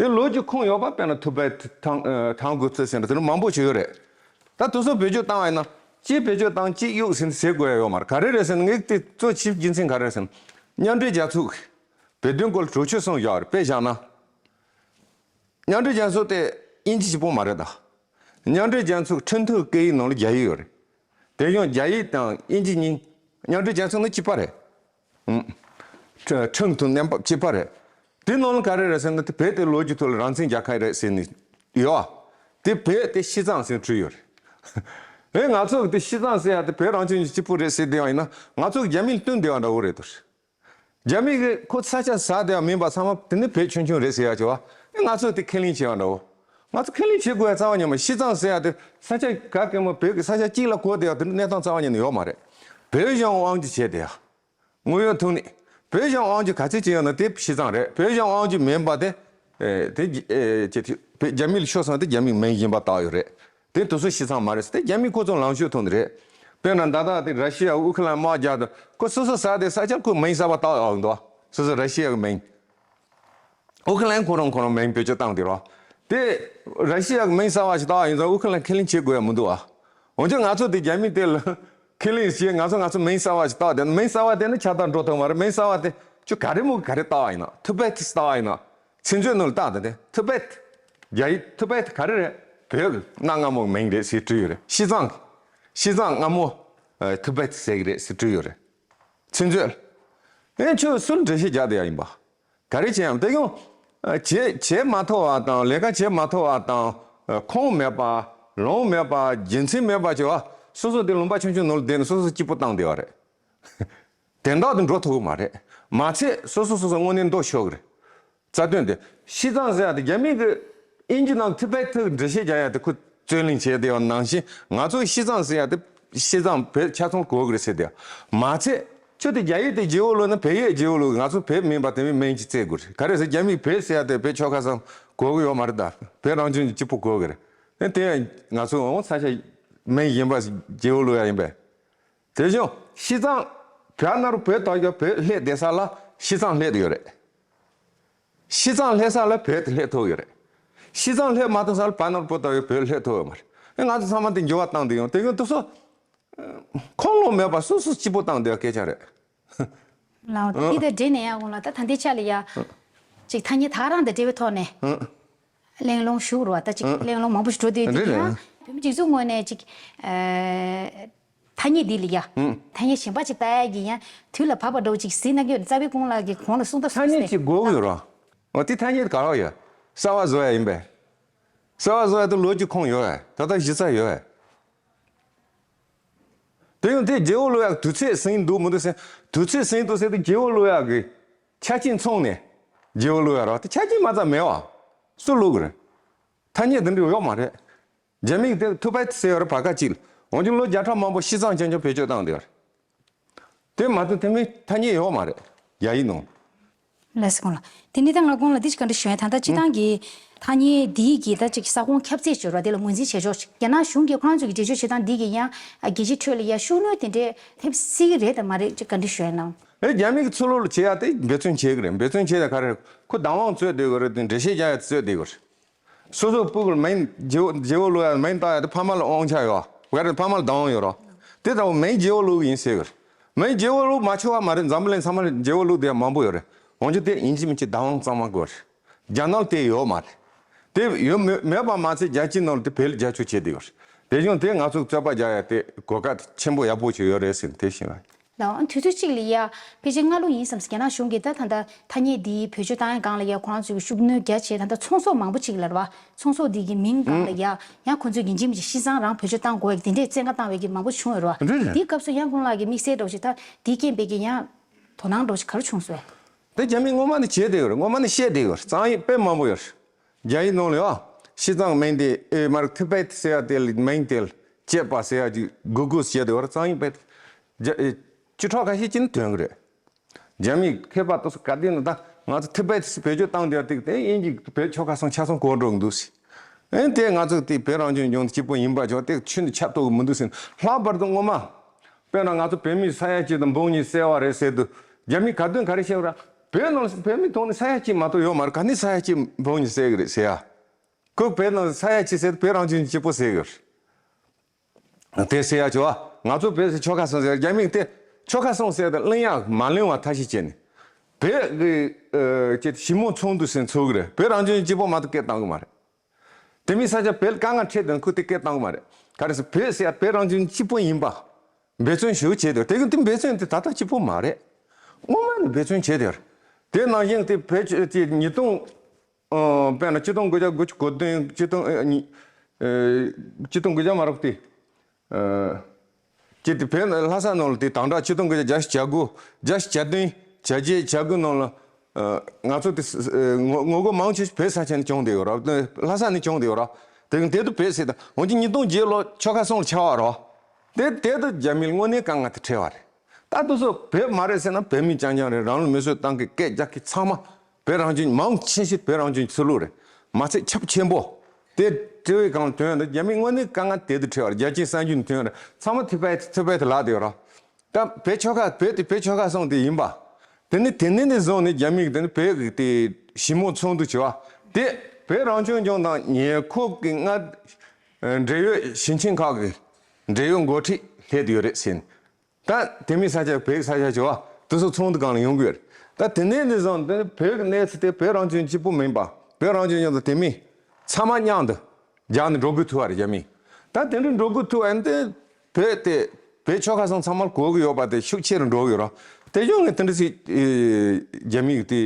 དེ་ལོ་རྒྱུས་ཁུངས་ཡོད་པ་དཔེར་ན་ཐུ་བྷོད་ཐང་ཐང་གོ་ཚོད་ཟེར་ན་དེ་འདྲ་མང་པོ་ཞིག་ཡོད་རེད། ད་དེ་ཚོ་བེད་སྤྱོད་བཏང་བ་ཡིན་ན་གཅིག་བེད་སྤྱོད་བཏང་གཅིག་གཡུག་ཟེར་ཟེར་དགོས་ཡ་ཡོད་མ་རེད་ག་རེ་རེད་ཟེར་ན་ངས་དེ་གཙོ་ཆེ་རྒྱུ་མཚན་ག་རེ་རེད་ཟེར་ན་མཉམ་འབྲེལ་རྒྱལ་ཚོགས་བོད་དོན་སྐོར་ལ་གྲོས་ཆོད་གསུངས་བཞག་རེད་དཔེ་བཞག་ན། མཉམ་འབྲེལ་རྒྱལ་ཚོགས་དེ་དབྱིན་ཇི་གཅིག་པོ་མ་རེད་ད། མཉམ་འབྲེལ་རྒྱལ་ཚོགས་ཁྲིམས་མཐུན་སྐད་ཡིག་ནང་ལ་རྒྱ་ཡིག་ཡོད་རེད། དེ་ཡང་རྒྱ་ཡིག་དང་དབྱིན་ཇི་གཉིས་མཉམ་འབྲེལ་རྒྱལ་ཚོགས་ནང་གཅིག་པ་རེད། ཁྲིམས་མཐུན་གནས་བབ་གཅིག་པ་རེད། དེ་ནང་ལ་ག་རེ་རེད་ཟེར་ན་དེ་བོད་དེ་ལོ་རྒྱུས་ཐོག་ལ་རང་བཙན་རྒྱལ་ཁབ་རེད་ཟེར་ནས་ཡོད། དེ་བོད་དེ་ཤིས་ཙང་ཟེར་བྲིས་ཡོད་རེད། ཨེ་ང་ཚོ་གི་དེ་ཤིས་ཙང་ཟེར་ཡ་དེ་བོད་རང་བཙན་གྱི་གཅིག་པུ་རེད་ཟེར་བསྡད་པ་ཡིན་ན་ང་ཚོ་གི་རྒྱ་མིས་བསྟུན་བསྡད་པ་འདྲ་བོ་རེད་དོ། རྒྱ་མི་གིས་ཁོ་ས་ཆ་ཟ་བསྡད་པ་མིན་པ་ཚང་མ་དེ་ནི་བོད་ཆུང་ཆུང་རེད་ཟེར་ཡ་བྱས་པ་ཨེ་ང་ཚོ་དེ་ཁས་ལེན་བྱས་པ་འདྲ་བོ། ང་ཚོ་ཁས་ལེན་བྱེད་དགོས་ཡ་རྩ་བ་ཉིད་མ་ཤིས་ཙང་ཟེར་ཡ་དེ་ས་ཆ་ག་གེ་མོ་བོད་ཀྱི་ས་ཆ་གཅིག་ལ་གོ་བསྡད་པ་དེ་གནས་སྟངས་རྩ་བ་ཉིད་ནས་ཡོད་མ་རེད། བོད་གཞུང་དབང་སྒྱུར་བྱས་བསྡད་ཡ། དངོས་ཡོད་ཐོག་ནས་བོད་གཞུང་དབང་སྒྱུར་ག་ཚད་བྱས་ཡོད་ན་དེ་ཤིས་ཙང་རེད་བོད་གཞུང་དབང་སྒྱུར་མིན་པ་དེ། ཨེ་དེ་ཨེ་ཅེ་ཐི་བོད་རྒྱ་མི་ལ་ཤོར་སོང་དེ་རྒྱ་མིའི་མིང་གཞན་པ་བཏགས་ཡོད་རེད། དེ་དུས་ཚོད་ཤིས་ཙང་མ་རེད་ཟེར་དེ་རྒྱ་མི་ཁོ་ཚོ་ལངས་ཕྱོགས་ཐོག་ནས་རེད། དཔེར་ན་ད་ལྟ་དེ་ར་ཤི་ཡ་ཨུ་ཁི་ལན་དམག་རྒྱག་དུས་ཁོ་སོ་སོ་ཟ་དེ་ས་ཆར་ཁོ་མིང་གསར་པ་བཏགས་ཡོང་འདུག་སོ་སོ་ར་ཤི་ཡ་གི་མིང་། ཨུ་ཁི་ལན་ཁོ་རང་ཁོ་རང་མིང་བེད་སྤྱོད་བཏང་དེ་རོ། དེ་ར་ཤི་ཡ་གི་མིང་གསར་པ་ཞིག་བཏགས་ཡིན་ཙང་ཨུ་ཁི་ལན་ཁས་ལེན་བྱེད་དགོས་ཡ་མི་འདུག་ཨ། འོན་ཀྱང་ང་ཚོ་དེ་རྒྱ་མི་དེ་ལ་ཁས་ལེན་བྱེད། ང་ཚོ་ང་ཚོ་མིང་གསར་པ་ཞིག་བཏགས་དེ་མིང་གསར་པ་དེ་ནི་ཁྱབ་བསྒྲགས་འགྲོ་ཐུབ་མ་རེད། མིང་གསར་པ་དེ་ཁྱོད་ག་རེ་མོ་ག་རེ་བཏགས་ཡིན་ན་ཐི་བེད་བཏགས་ཡིན་ན། ཚིག་མཛོད་ནང་ལ་བཏགས་དེ་དེ་ཐི་བེད། རྒྱ་ཡིག་ཐི་བེད་ག་རེ་རེད། བོད་ཀྱི་གནའ་སྔ་མོ་མིང་རེད་ཟེར་བྲིས་ཡོད་རེད། ཤི་ཙང་། ཤི་ཙང་སྔ་མོ་ཐི་བེད་ཟེར་གི་རེད་ཟེར་བྲིས་ཡོད་རེད། ཚིག་མཛོད། ཨེ་ཁྱོད་སུ་ལ་འགྲེལ་བཤད་རྒྱག་བསྡད་ཡ་ཡིན་པ། ག་རེ་བྱས་ཡང་དེ་ཡང་། བྱེད་བྱེད་མ་ཐུབ་པ་དང་ལས་ཀ་བྱེད་མ་ཐུབ་པ་དང་ཁུངས་མེད་པ། ལུང་མེད་པ། རྒྱུ་མཚན་མེད་པ་བྱས་པ། སོ་སོ་དེ་ལུང་པ་ཆུང་ཆུང་ནང་ལ་བསྡད་ནས་སོ་སོ་སྐྱིད་པོ་བཏང་བསྡད་པ་རེད། དོན་དག་དེ་འགྲོ་ཐུབ་ཀྱི་མ་རེད། མ་ཚད་སོ་སོ་སོ་སོ་དངོས་གནས་མདོག་ཤོར་གི་རེད། རྩ་དོན་དེ། ཤི་ཙང་ཟེར་ཡ་དེ་རྒྱ་མི་གི་ཨིན་ཇི་ནང་ཐི་བེད་ཐི་འགྲེལ་བཤད་རྒྱག་ཡ་དེ་ཁོ་རྩོད་གླེང་བྱས་བསྡད་པ་ནང་བཞིན་ང་ཚོ་ཤི་ཙང་ཟེར་ཡ་དེ་ཤི་ཙང་བོད་ཆ་ཚང་གོ་གི་རེད་ཟེར་དེ། མ་ཚད་ཁྱོད་དེ་རྒྱ་ཡིག་དེ་བརྗེ་བོ་ལོ་ན་བོད་ཡིག་བརྗེ་བོ་ལོ། ང་ཚོ་བོད་མིན་པ་དེ་མིན་མིན་གྱི་བརྩི་དགོས་རེད། ག་རེ་ཟེར་རྒྱ་མིས་བོད་ཟེར་ཡ་དེ་བོད་ཆོལ་ཁ་གསུམ་གོ་གི་ཡོད་མ་རེད་ད། བོད་རང་བྱུང་གི་སྐྱིད་པོ་གོ་གི་རེད། དེ་ང་ཚོ་འོང་ས་ཆ་མིན་ཡིན་པ་བརྗེ་བོ་ལོ་ཡ་ཡིན་པས། དེ་བཞིན་ཤི་ཙང་། བོད་ནང་བོད་དོ་ཡོད་བོད་སླེབས་བསྡད་ས་ལ་ཤི་ཙང་སླེབས་ཡོད་རེད། ཤི་ཙང་སླེབས་ས་ལ་བོད་དེ་སླེབས་ཐུབ་ཡོད་རེད། ཤི་ཙང་སླེབས་མ་ཐུབ་ས་ལ་བོད་ནང་བོད་དོ་ཡོད་བོད་སླེབས་ཐུབ་ཡོད་མ་རེད། ཨེ་ང་ཚོ་ཚང་མ་དེ་འགྱུར་བ་བཏང་དེ་ཡོང་དེ་ཡོང་དུ་སོ། ཁོང་ལོ་མེད་པ་སོ་སོ་སྐྱིད་པོ་བཏང་དེ་སྐད་ཆ་རེད། ལའོ་དེ་དེ་འདྲེ་ནས་ཡང་དགོངས་ལ་ད་ད་འདི་ཆ་ལ་ཡ། ཅིག་ཐ་སྙད་ད་རང་དང་འབྲེལ་བའི་ཐོག་ནས། གླེང་སློང་ཞུ་རོགས་ད་ཅིག་གླེང་སློང་མང་པོ་ཞིག་འགྲོ་དུས་དེ་རེད་ཡང་བོད་མི་སྒྲིག་འཛུགས་ངོས་ནས་ཅིག་ཐ་སྙད་འདི་ལ་ཡ། ཐ་སྙད་གཞན་པ་ཅིག་བཏགས་ཡ་གི་ཡང་དུས་ལ་བབ་པ་འདྲ་བོ་ཅིག་གཟིགས་གནང་གི་ཡོད། རྩ་བའི་ཀུན་ལགས་ཀྱི་གོང་ལ་གསུང་སྟངས་ཐ་སྙད་ཅིག་དགོས་ཀྱི་ཡོད་ར། འོ་དེ་ཐ་སྙད་ག་རེ་ཡོད། གསར་བ་བཟོ་ཡ་ཡིན་པས། གསར་བ་བཟོ་ཡ་དེ་ལོ་རྒྱུས་ཁུངས་ཡོད་པས། ད་ལྟ་གཞི་རྩ་ཡོད་པས། དེ་ཡང་དེ་རྗེ་བོ་ལོ་ཡག་དུས་ཚོད་ཟིན་འདུག་མི་འདུག་ཟེར། དུས་ཚོད་ཟིན་འདུག་ཟེར་དུས་རྗེ་བོ་ལོ་ཡག་གི་ཆ་རྐྱེན་ཚང་ནས་རྗེ་བོ་ལོ་ཡག་ར་དེ་ཆ་རྐྱེན་མ་ཚང་མེད་པ། སུ་ལོ་གི་རེད། ཐ་སྙད་འདི་འདྲ་ཡོད་མ་རེད། རྒྱ་མིས་དེ་ཐུ་བེད་ཟེར་བ་རེད་བར་སྐབས་ཅིག་ལ། འོན་ཀྱང་ལོ་བརྒྱ་ཕྲག་མང་པོ་ཤི་ཙང་རྐྱང་རྐྱང་བེད་སྤྱོད་བཏང་བསྡད་པ་རེད། དེ་མ་གཏོགས་དེ་མིན་ཐ་སྙད་ཡོད་མ་རེད། རྒྱ་ཡིག་ནང་། ལགས་སོ་གོང་ལ། དེ་ནི་ད་ང་གོང་ལ་འདི་ཞིག་བཀའ་འདྲི་ཞུ་ཡ་ད་ལྟ་སྤྱི་བཏང་གི་ཐ་སྙད་འདིའི་གི་ད་ཅིག་ས་ཁོངས་ཁྱབ་ཚད་སྦྱོར་བ་དེ་ལ་ངོས་འཛིན་བྱེད་ཕྱོགས་ཤིག་རྒྱ་ནག་གཞུང་གིས་ཁོ་རང་ཚོ་གི་འགྲེལ་བརྗོད་བྱེད་སྟངས་འདི་གི་ཡང་རྒྱལ་སྤྱིའི་ཁྲོད་ལ་ཡང་ཤུགས་སྣོན་དེ་འདྲས་ཐེབས་སྲིད་ཀྱི་རེད་དམ་མ་རེད་ཅིག་བཀའ་འདྲི་ཞུ་ཡ་གནང་། ཨེ་རྒྱ་མི་གི་ཚུར་ལོག་ལ་བྱེད་ཡ་དེ་འབད་བརྩོན་བྱེད་ཀྱི་རེད། འབད་བརྩོན་བྱེད་ཡ་ག་རེ་རེད། ཁོ་བདག་དབང་རྩོད་བསྡད་ཀྱི་རེད་དེ་འགྲེལ་བཤད་རྒྱག་ཡ་དེ་རྩོད་བསྡད་ཀྱི་རེད། སོ་སོ་སྤུ་གུར་མིང་རྗེ་བོ་རྗེ་བོ་ལོ་ཡ་མིང་བཏགས་ཡ་དེ་ཕ་མ་ལ་དབང་ཆ་ཡོད་བ་རེད། ཕ་མ་ལ་བདག་དབང་ཡོད་རོ། དེ་ལྟ་བུ་མིང་རྗེ་བོ་ལོ་ཡིན་ཟེར་གི་རེད། མིང་རྗེ་བོ་ལོ་མ་ཆོག་བ་མ་རེད། འཛམ་བུ་གླིང་ཚང་མ་རྗེ་བོ་ལོ་དེ་ཡ་མང་པོ་ཡོད་རེད། འོན་ཀྱང་དེ་ཡིན་གཅིག་མིན་གཅིག་བདག་དབང་གཙང་མ་དགོས་རེད། རྒྱ་ནག་ལ་དེ་ཡོད་མ་རེད། དེ་ཡོད་མེད་མེད་པ་མ་ཚད་རྒྱལ་སྤྱིའི་ནང་ལ་དེ་བེད་རྒྱ་ཆོག་བྱེད་དེ་ཡོད་རེད། དེ་བཞིན་དེ་ང་ཚོ་རྩོད་པ་རྒྱག་ཡ་དེ་གོ་སྐབས་ཆེན་པོ་ཡག་པོ་ཞིག་ཡོད་རེད་ཟེར་ནས་དེ་བཤད་པ་ཡིན། ལའོ། ཨ་དུས་ཚོད་གཅིག་ལ་ཡ་ཕལ་ཆེར་སྔ་ལོ་ཡིན་བསམ་སྲིད། རྒྱ་ནག་གཞུང་གིས་ད་ད་ལྟ་ཐ་སྙད་འདིའི་བེད་སྤྱོད་བཏང་ཡ་སྒང་ལ་ཡ་ཁོ་རང་ཚོའི་ཤུགས་སྣོན་རྒྱ་ཆེ། ད་ལྟ་ཚོང་ཟོག་མང་པོ་ཅིག་ལ་རེད་བ། ཚོང་ཟོག་འདི་གི་མིང་སྒང་ལ་ཡ་ཡང་ཁོ་ཚོས་ཡིན་གཅིག་མིན་གཅིག་ཤི་ཙང་རང་བེད་སྤྱོད་བཏང་དགོས་ཡ་དེ་འདྲས་བཙན་བཀའ་བཏང་བའི་གི་མང་པོ་བྱུང་ཡོད་རེད་བ། རེད་རེད། དེའི་སྐབས་སུ་ཡང་ཁོང་ལགས་ཀྱི་དམིགས་བསལ་འདྲ་བོ་ཞིག་ད་འདིའི་རྐྱེན་པས་ཀྱི་ཡང་དོ་སྣང་འདྲ་བོ་ཞིག་ག་རེ་བྱུང་སོང་། དེ་རྒྱ་མིས་སྔོན་མ་ནས་བྱས་བསྡད་ཡོད་རེད། སྔོན་མ་ནས་བཤད་བསྡད་ཡོད་རེད། གཙང་ཡིག་དཔེ་མང་པོ་ཡོད་རེད། རྒྱ་ཡིག་ནང་ལ་ཡོད། ཤི་ཙང་མིང་དེ་ཨེ་མར་ཐི་བེད་ཟེར་ཡ་དེ་ལ་མིང་དེ་ལ་བཅད་པ་ཟེར་ཡ་ཅིག་གུ་གུ་བཤད་དེ་བར་གཙང་ཡིག་དཔེ་རྒྱ་ཨེ་བཅུ་ཕྲག་ཁ་ཤས་ཅིག་ནི་ཐོན་གི་རེད། རྒྱ་མིའི་མཁས་པ་དེ་ཚོ་ག་དུས་ནས་ད་ང་ཚོ་ཐི་བེད་ཟེར་བེད་སྤྱོད་བཏང་བསྡད་དེ་དེ་དབྱིན་ཇི་བེད་ཆོལ་ཁ་གསུམ་ཆ་ཚང་གོ་འགྲོ་གི་འདུག་ཟེར། ཨེ་དེ་ང་ཚོ་དེ་བོད་རང་སྐྱོང་ལྗོངས་གཅིག་པོ་ཡིན་པ་ཆོག་དེ་ཆོས་འདི་ཆབ་ཐོབ་གི་མི་འདུག་ཟེར། ལྷག་པར་དུ་སྔོན་མ། དཔེར་ན་ང་ཚོ་བོད་མི་ས་ཡ་གཅིག་དང་འབུམ་གཉིས་བསད་པ་རེད་ཟེར་དུས་རྒྱ་མིས་ག་དུས་ག་རེ་བཤད་ར། བོད་ནང་བོད་མི་ཐོག་ནས་ས་ཡ་གཅིག་མ་གཏོགས་ཡོད་མ་རེད། ག་ནས་ས་ཡ་གཅིག་འབུམ་གཉིས་བསད་གི་རེད་ཟེར་ཡ། ཁོས་བོད་ནང་ས་ཡ་གཅིག་ཟེར་དུས་བོད་རང་སྐྱོང་ལྗོངས་གཅིག་པོ་ཟེར་གི་རེད། དེ་ཟེར་ཡ་ཆོག་ཨ། ང་ཚོ་བོད་ཟེར་ཆོལ་ཁ་གསུམ་ཟེར། རྒྱ་མིས་དེ་ཆོལ་ཁ་གསུམ་ཟེར་དེ་གླེང་ཡ་མ་གླེང་བ་ཐབས་ཤེས་བྱས་ནས། བོད་ཀྱི་ཨ་ཅེ་ཞི་མོལ་ཚོགས་འདུ་ཟེར་ཚོགས་ཀྱི་རེད། བོད་རང་སྐྱོང་ལྗོངས་གཅིག་པོ་མ་གཏོགས་སྐད་བཏང་གི་མ་རེད། དེ་མིན་ས་ཆ་བོད་ལ་དཀའ་ངལ་འཕྲད་དོན་ཁོས་དེ་སྐད་བཏང་གི་མ་རེད། ག་རེ་ཟེར་བོད་ཟེར་ཡ་བོད་རང་སྐྱོང་གཅིག་པོ་ཡིན་པ་འབད་བརྩོན་ཞེ་པོ་བྱས་འདུག་དེ་གི་དེ་འབད་བརྩོན་དེ་ད་ལྟ་གཅིག་པོ་མ་རེད། སྔོན་མ་ནས་འབད་བརྩོན་བྱས་ཏེ་རེད། དེ་ནང་བཞིན་དེ་བོད་ཀྱི་ཉིས་སྟོང་ཨ་དཔེར་ན་ཆིག་སྟོང་དགུ་བརྒྱ་དགུ་བཅུ་གོ་བདུན། ཆིག་སྟོང་ཨ་ཉི་ཨ་ཆིག་སྟོང་དགུ་བརྒྱ་མ་རག་དེ། ཨ་ཅི་དེ་བོད་ལྷ་ས་ནང་ལ་དེ་དང་སྦྲགས་ཆིག་སྟོང་དགུ་བརྒྱ་བརྒྱད་ཅུ་གྱ་དགུ། བརྒྱད་ཅུ་གྱ་བདུན། བརྒྱད་ཅུ་གྱ་དགུ་ནང་ལ་ཨ་ང་ཚོ་དེ་ཨ་ངོ་ངོ་རྒོལ་མང་ཆེ་ཤོས་བོད་ས་ཆ་ནས་བྱུང་བསྡད་ཡོད་རེད། ལྷ་ས་ནས་བྱུང་བསྡད་ཡོད་རེད། དེ་གི་དེ་དུ་བོད་ཟེར་དང་འོན་ཀྱང་ཉིས་སྟོང་བརྒྱད་ལོ་ཆོལ་ཁ་གསུམ་ལ་ཆགས་པ་རེད། དེ་དེ་དུ་རྒྱ་མིར་དངོས་གནས་དཀའ་ངལ་དེ་འཕྲད་པ་རེད། ད་དུ་སོ་བོད་མ་རེད་ཟེར་ན་བོད་མི་རྐྱང་རྐྱང་རེད། རང་ལུས་མེ་གསོད་བཏང་གི་སྐད་རྒྱག་གི་ཚང་མ་བོད་རང་བཙན་མང་ཆེ་ཤོས་བོད་རང་བཙན་ཚུར་ལོག་རེད། མ་ཚད་ཁྱབ་ཆེན་པོ། དེ་དྲི་བའི་སྒང་ལ་ཐོན་ཡོད་འདུག་རྒྱ་མིས་དངོས་གནས་དཀའ་ངལ་དེ་དུ་འཕྲད་པ་རེད། རྒྱལ་སྤྱིའི་གསར་འགྱུར་ཐོན་ཡོད་རེད། ཚང་མ་ཐི་བེད་ཐི་བེད་ལབ་བསྡད་ཡོད་རེད། ད་བོད་ཆོལ་ཁ་བོད་དེ་བོད་ཆོལ་ཁ་གསུམ་དེ་ཡིན་པ། དེ་ནི་དེ་ནས་ནས་བཟུང་ནས་རྒྱ་མིས་དེ་ནི་བོད་ཀྱི་དེ་ཞི་མོལ་ཚོགས་འདུ་བྱས་པ་དེ་བོད་རང་སྐྱོང་ལྗོངས་དང་ཉེ་འཁོར་གྱི་མངའ་འབྲེལ་ཡོད་ཞིང་ཆེན་ཁག་གི་འབྲེལ་ཡོད་འགོ་ཁྲིད་སླེབས་ཡོད་རེད་ཟེར་ནས། ད་དེ་མིན་ས་ཆ་བོད་ས་ཆ་བྱས་པ་དེ་ཚོ་ཚོགས་འདུ་སྒང་ལ་ཡོང་གི་ཡོད་རེད། ད་དེ་ནས་ནས་བཟུང་དེ་ནི་བོད་ཀྱི་གནས་ཚུལ་དེ་བོད་རང་སྐྱོང་གཅིག་པུ་མིན་པ་བོད་རང་སྐྱོང་ལྗོངས་དང་དེ་མིན་ཚང་མ་མཉམ་དུ་རྒྱག་ནས་འགྲོ་དགོས་ཐུག་པ་རེད་རྒྱ་མིས། ད་དེ་འདྲ་འགྲོ་དགོས་ཐུག་པ་ཡིན་དུས་བོད་དེ་བོད་ཆོལ་ཁ་གསུམ་ཚང་མར་གོ་གི་ཡོད་པ་དེ་ཤུགས་ཆེ་རུ་འགྲོ་གི་ཡོད་རེད། དེ་ཡང་ངས་དེ་འདྲ་ཞིག་ཨེ་རྒྱ་མིས་དེ་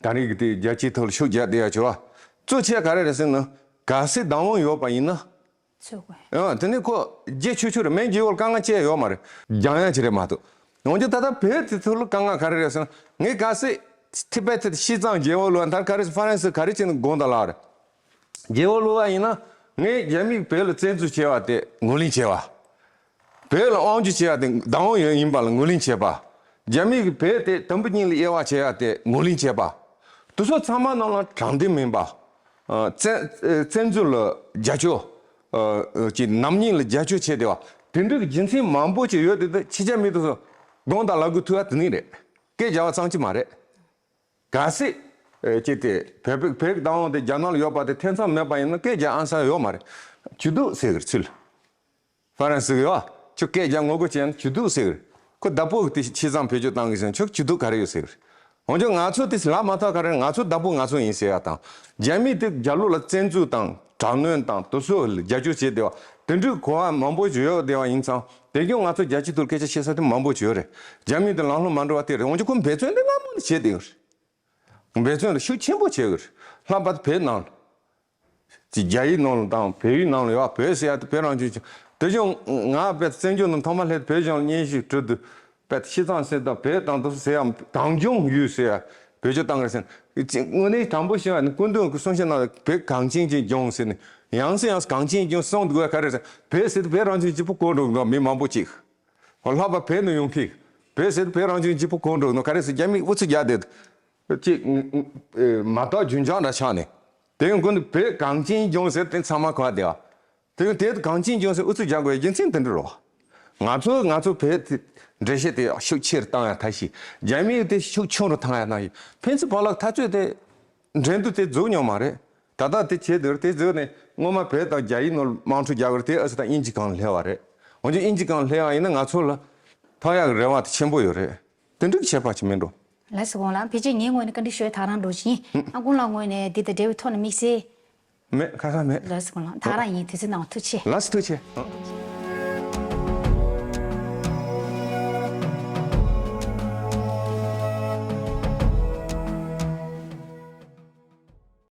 ད་རེས་ཀྱི་དེ་རྒྱལ་སྤྱིའི་ཐོག་ལ་ཤུགས་རྒྱག་བསྡད་ཡ་བྱས་པ་གཙོ་ཆེ་ག་རེ་རེད་ཟེར་ན། གལ་སྲིད་བདག་དབང་ཡོད་པ་ཡིན་ན། ཚོད་དགོས། ཨ་དེ་ནི་ཁོ་རྒྱལ་ཆོག་ཆོག་རེད། མིན་རྒྱལ་པོར་དཀའ་ངལ་ཅི་ཡང་ཡོད་མ་རེད། རྒྱང་ཡང་ཅི་རེད་མ་གཏོགས། འོན་ཀྱང་ད་ལྟ་བོད་དེ་ཚོ་ལ་དཀའ་ངལ་ག་རེ་རེད་ཟེར་ན། ངས་གལ་སྲིད་ཐི་བེད་དེ་ཤི་ཙང་རྒྱལ་པོ་ལོ་ད་ག་རེ་ཧྥ་རན་སི་ག་རེ་བྱས་ནས་དགོངས་དག་ལབ་རེད། རྒྱལ་པོ་ལོ་བ་ཡིན་ན་ངས་རྒྱ་མིས་བོད་ལ་བཙན་འཛུལ་བྱས་པ་དེ་ངོས་ལེན་བྱས་པ། བོད་ལ་དབང་སྒྱུར་བྱས་པ་དེ་བདག་དབང་ཡོད་ཡིན་པ་ལ་ངོས་ལེན་བྱས་པ། རྒྱ་མིས་ཀྱིས་བོད་དེ་དུམ་བུ་གཉིས་ལ་དབྱེ་བ་བྱས་པ་དེ་ངོས་ལེན་བྱས་པ། དེ་ཚོ་ཚང་མ་ནང་ལ་དྲང་བདེན་མིན་པ། ཨ་བཙན་ཨ་བཙན་འཛུལ་ལ་རྒྱབ་སྐྱོར། ཨ་ཨ་ཀྱི་ནམ་རྒྱུན་ལ་རྒྱབ་སྐྱོར་བྱས་བསྡད་པ། དེ་འདྲའི་རྒྱུ་མཚན་མང་པོ་ཅིག་ཡོད་དེ། དེ་ཕྱི་རྒྱལ་མི་དེ་ཚོ་དགོངས་དག་ལབ་དགོས་ཐུག་པ་དེ་ནི་རེད། སྐད་རྒྱབ་པ་ཙམ་གྱིས་མ་རེད། གལ་སྲིད་ཨ་ཅིག་དེ་བོད་བོད་བོད་ཀྱི་བདག་དབང་དེ་རྒྱ་ནག་ལ་ཡོད་པ་དེ་ཐེ་ཚོམ་མེད་པ་ཡིན་ན་སྐད་རྒྱག་ཨང་ས་ཡོད་མ་རེད། ཇུས་གཏོགས་ཟེར་གི་རེད་ཚུལ། ཧྥ་རན་སི་གི་ཡོད། ཁྱོད་སྐད་རྒྱག་ངོ་རྒོལ་བྱས་ན་ཇུས་གཏོགས་ཟེར་གི་རེད། ཁོ་བདག་པོ་གི་དེ་ཕྱི་ཙང་བེད་སྤྱོད་བཏང་གི་ཟེར་ན་ཁྱོད་ཇུས་གཏོགས་ག་རེ་ཡོད་ཟེར་གི་རེད། འོན་ཀྱང་ང་ཚོ་དེ་ལབ་མ་ཐག་ག་རེ། ང་ཚོ་བདག་པོ་ང་ཚོ་ཡིན་ཟེར་ཡ་དང་། རྒྱ་མིས་དེ་རྒྱ་ལོ་ལ་བཙན་འཛུལ་དང་དྲག་གནོན་དང་དེ་ཚོ་ལ་རྒྱབ་སྐྱོར་བྱས་བསྡད་པ་དེ་འདྲའི་གོ་བ་མང་པོ་ཞིག་ཡོད་བསྡད་པ་ཡིན་ཙང་། དེ་རྒྱུན་ང་ཚོ་རྒྱལ་སྤྱིའི་ཐོག་སྐད་ཆ་བཤད་ས་དེ་མང་པོ་ཞིག་ཡོད་རེད། རྒྱ་མིས་དེ་ལམ་ལྷོང་མ་འགྲོ་བ་དེ་རེད། འོན་ཀྱང་ཁོ་འབད་བརྩོན་དེ་སྔ་མོ་ནས་བྱས་བསྡད་ཡོད་རེད། འབད་བརྩོན་ལ་ཤུགས་ཆེན་པོ་བྱེད་དགོས་རེད། ལྷག་པར་དུ་བོད་ནང་ལ། ཅིག་རྒྱ་ཡིག་ནང་ལ་དང་བོད་ཡིག་ནང་ལ་ཡོད། བོད་ཟེར་ཡ་དེ་བོད་རང་སྐྱོང་ལྗོངས། དེ་བཞིན་ང་དཔེ་བཙན་བྱོལ་ནང་ཐོག་མ་སླེབས་བོད་གཞུང་ལ་སྙན་ཞུ་སྤྲོད་དུས་དཔེ་ཤི་ཙང་ཟེར་དང་བོད་དང་དེ་ཚོ་ཟེར་ཡ། གངས་ལྗོངས་ཡུལ་ཟེར་ཡ་བེད་སྤྱོད་བཏང་གི་རེད་ཟེར། དངོས་གནས་དྲང་པོ་བཤད་ན་སྐུ་མདུན་གྱི་གསུང་བཤད་ནང་ལ་བོད་གངས་ཅན་གྱི་ལྗོངས་ཟེར་ནས་ཡང་སེ་ཡང་སེ་གངས་ཅན་ལྗོངས་གསུངས་འདུག་ག་རེ་ཟེར། བོད་ཟེར་དུས་བོད་རང་སྐྱོང་ལྗོངས་ཀྱི་སྤུ་གོ་འགྲོ་གི་འདུག་མི་མང་པོ་ཅིག་ལྷག་པར་བོད་ནས་ཡོང་མཁན། བོད་ཟེར་དུས་བོད་རང་སྐྱོང་ལྗོངས་ཀྱི་སྤུ་གོ་འགྲོ་གི་འདུག་ག་རེ་ཟེར། རྒྱ་མིས་ཨུ་ཚུགས་རྒྱག་བསྡད་འདུག་ཅིག་མ་དག་རྒྱུན་འཁྱོངས་འདྲ་ཆགས་ནས། དེ་ཡང་ཀུན་ཏུ་བོད་གངས་ཅན་ལྗོངས་ཟེར་དེ་ཚང་མ་གོ་བསྡད་པ། དེ་ཡང་དེ་གངས་ཅན་ལྗོངས་ཟེར་ཨུ་ཚུགས་རྒྱག་དགོས་རྒྱུ་མཚན་དེ་འདྲ་རེད། ང་ཚོ་ང་ཚོ་བོད་དེ་འགྲེལ་བཤད་དེ་ཤུགས་ཆེ་རུ་བཏང་ཡ་ཐབས་ཤེས། རྒྱ་མིས་དེ་ཤུགས་ཆུང་རུ་བཏང་ཡ་ཐབས་ཤེས། ཕན་ཚུན་བར་ལ་འཐབ་རྩོད་དེ་འགྲན་བསྡུར་དེ་རྫོགས་མྱོང་མ་རེད། ད་ལྟ་དེ་བྱས་དེར་དེ་རྫོགས་ནས་སྔོན་མ་བོད་དང་རྒྱ་ཡིག་ནང་དམངས་ཁྲོད་རྒྱག་གི་རེད། དེ་ཨ་ཙི་ད་དབྱིན་ཇི་སྒང་སླེབས་པ་རེད། འོན་ཀྱང་དབྱིན་ཇི་སྒང་སླེབས་པ་ཡིན་ན་ང་ཚོ་ལ་ཐོབ་ཡག་གི་རེ་བ་དེ་ཆེན་པོ་ཡོད་རེད། དེ་འདྲ་གི་ཁྱད་པར་ཅིག་མིན་འགྲོ། ལགས་སོ། གོང་ལ་ཕལ་ཆེར་ངའི་ངོས་ནས་བཀའ་འདྲི་ཞུ་ཡ་ཐག་རང་འགྲོ་བཞིན། ཨ་ཀུན་ལགས་ངོས་ནས་འདི་དང་འབྲེལ་བའི་ཐོག་ནས་དམིགས་བསལ། མེད། ཁ་ཁ་མེད། ལགས་སོ། གོང་ལ་ཐག་རང་ཡིན། དུས་ཚོད་གནང་བ་ཐུགས་རྗེ་ཆེ། ལགས་སོ། ཐུགས་རྗེ་ཆེ།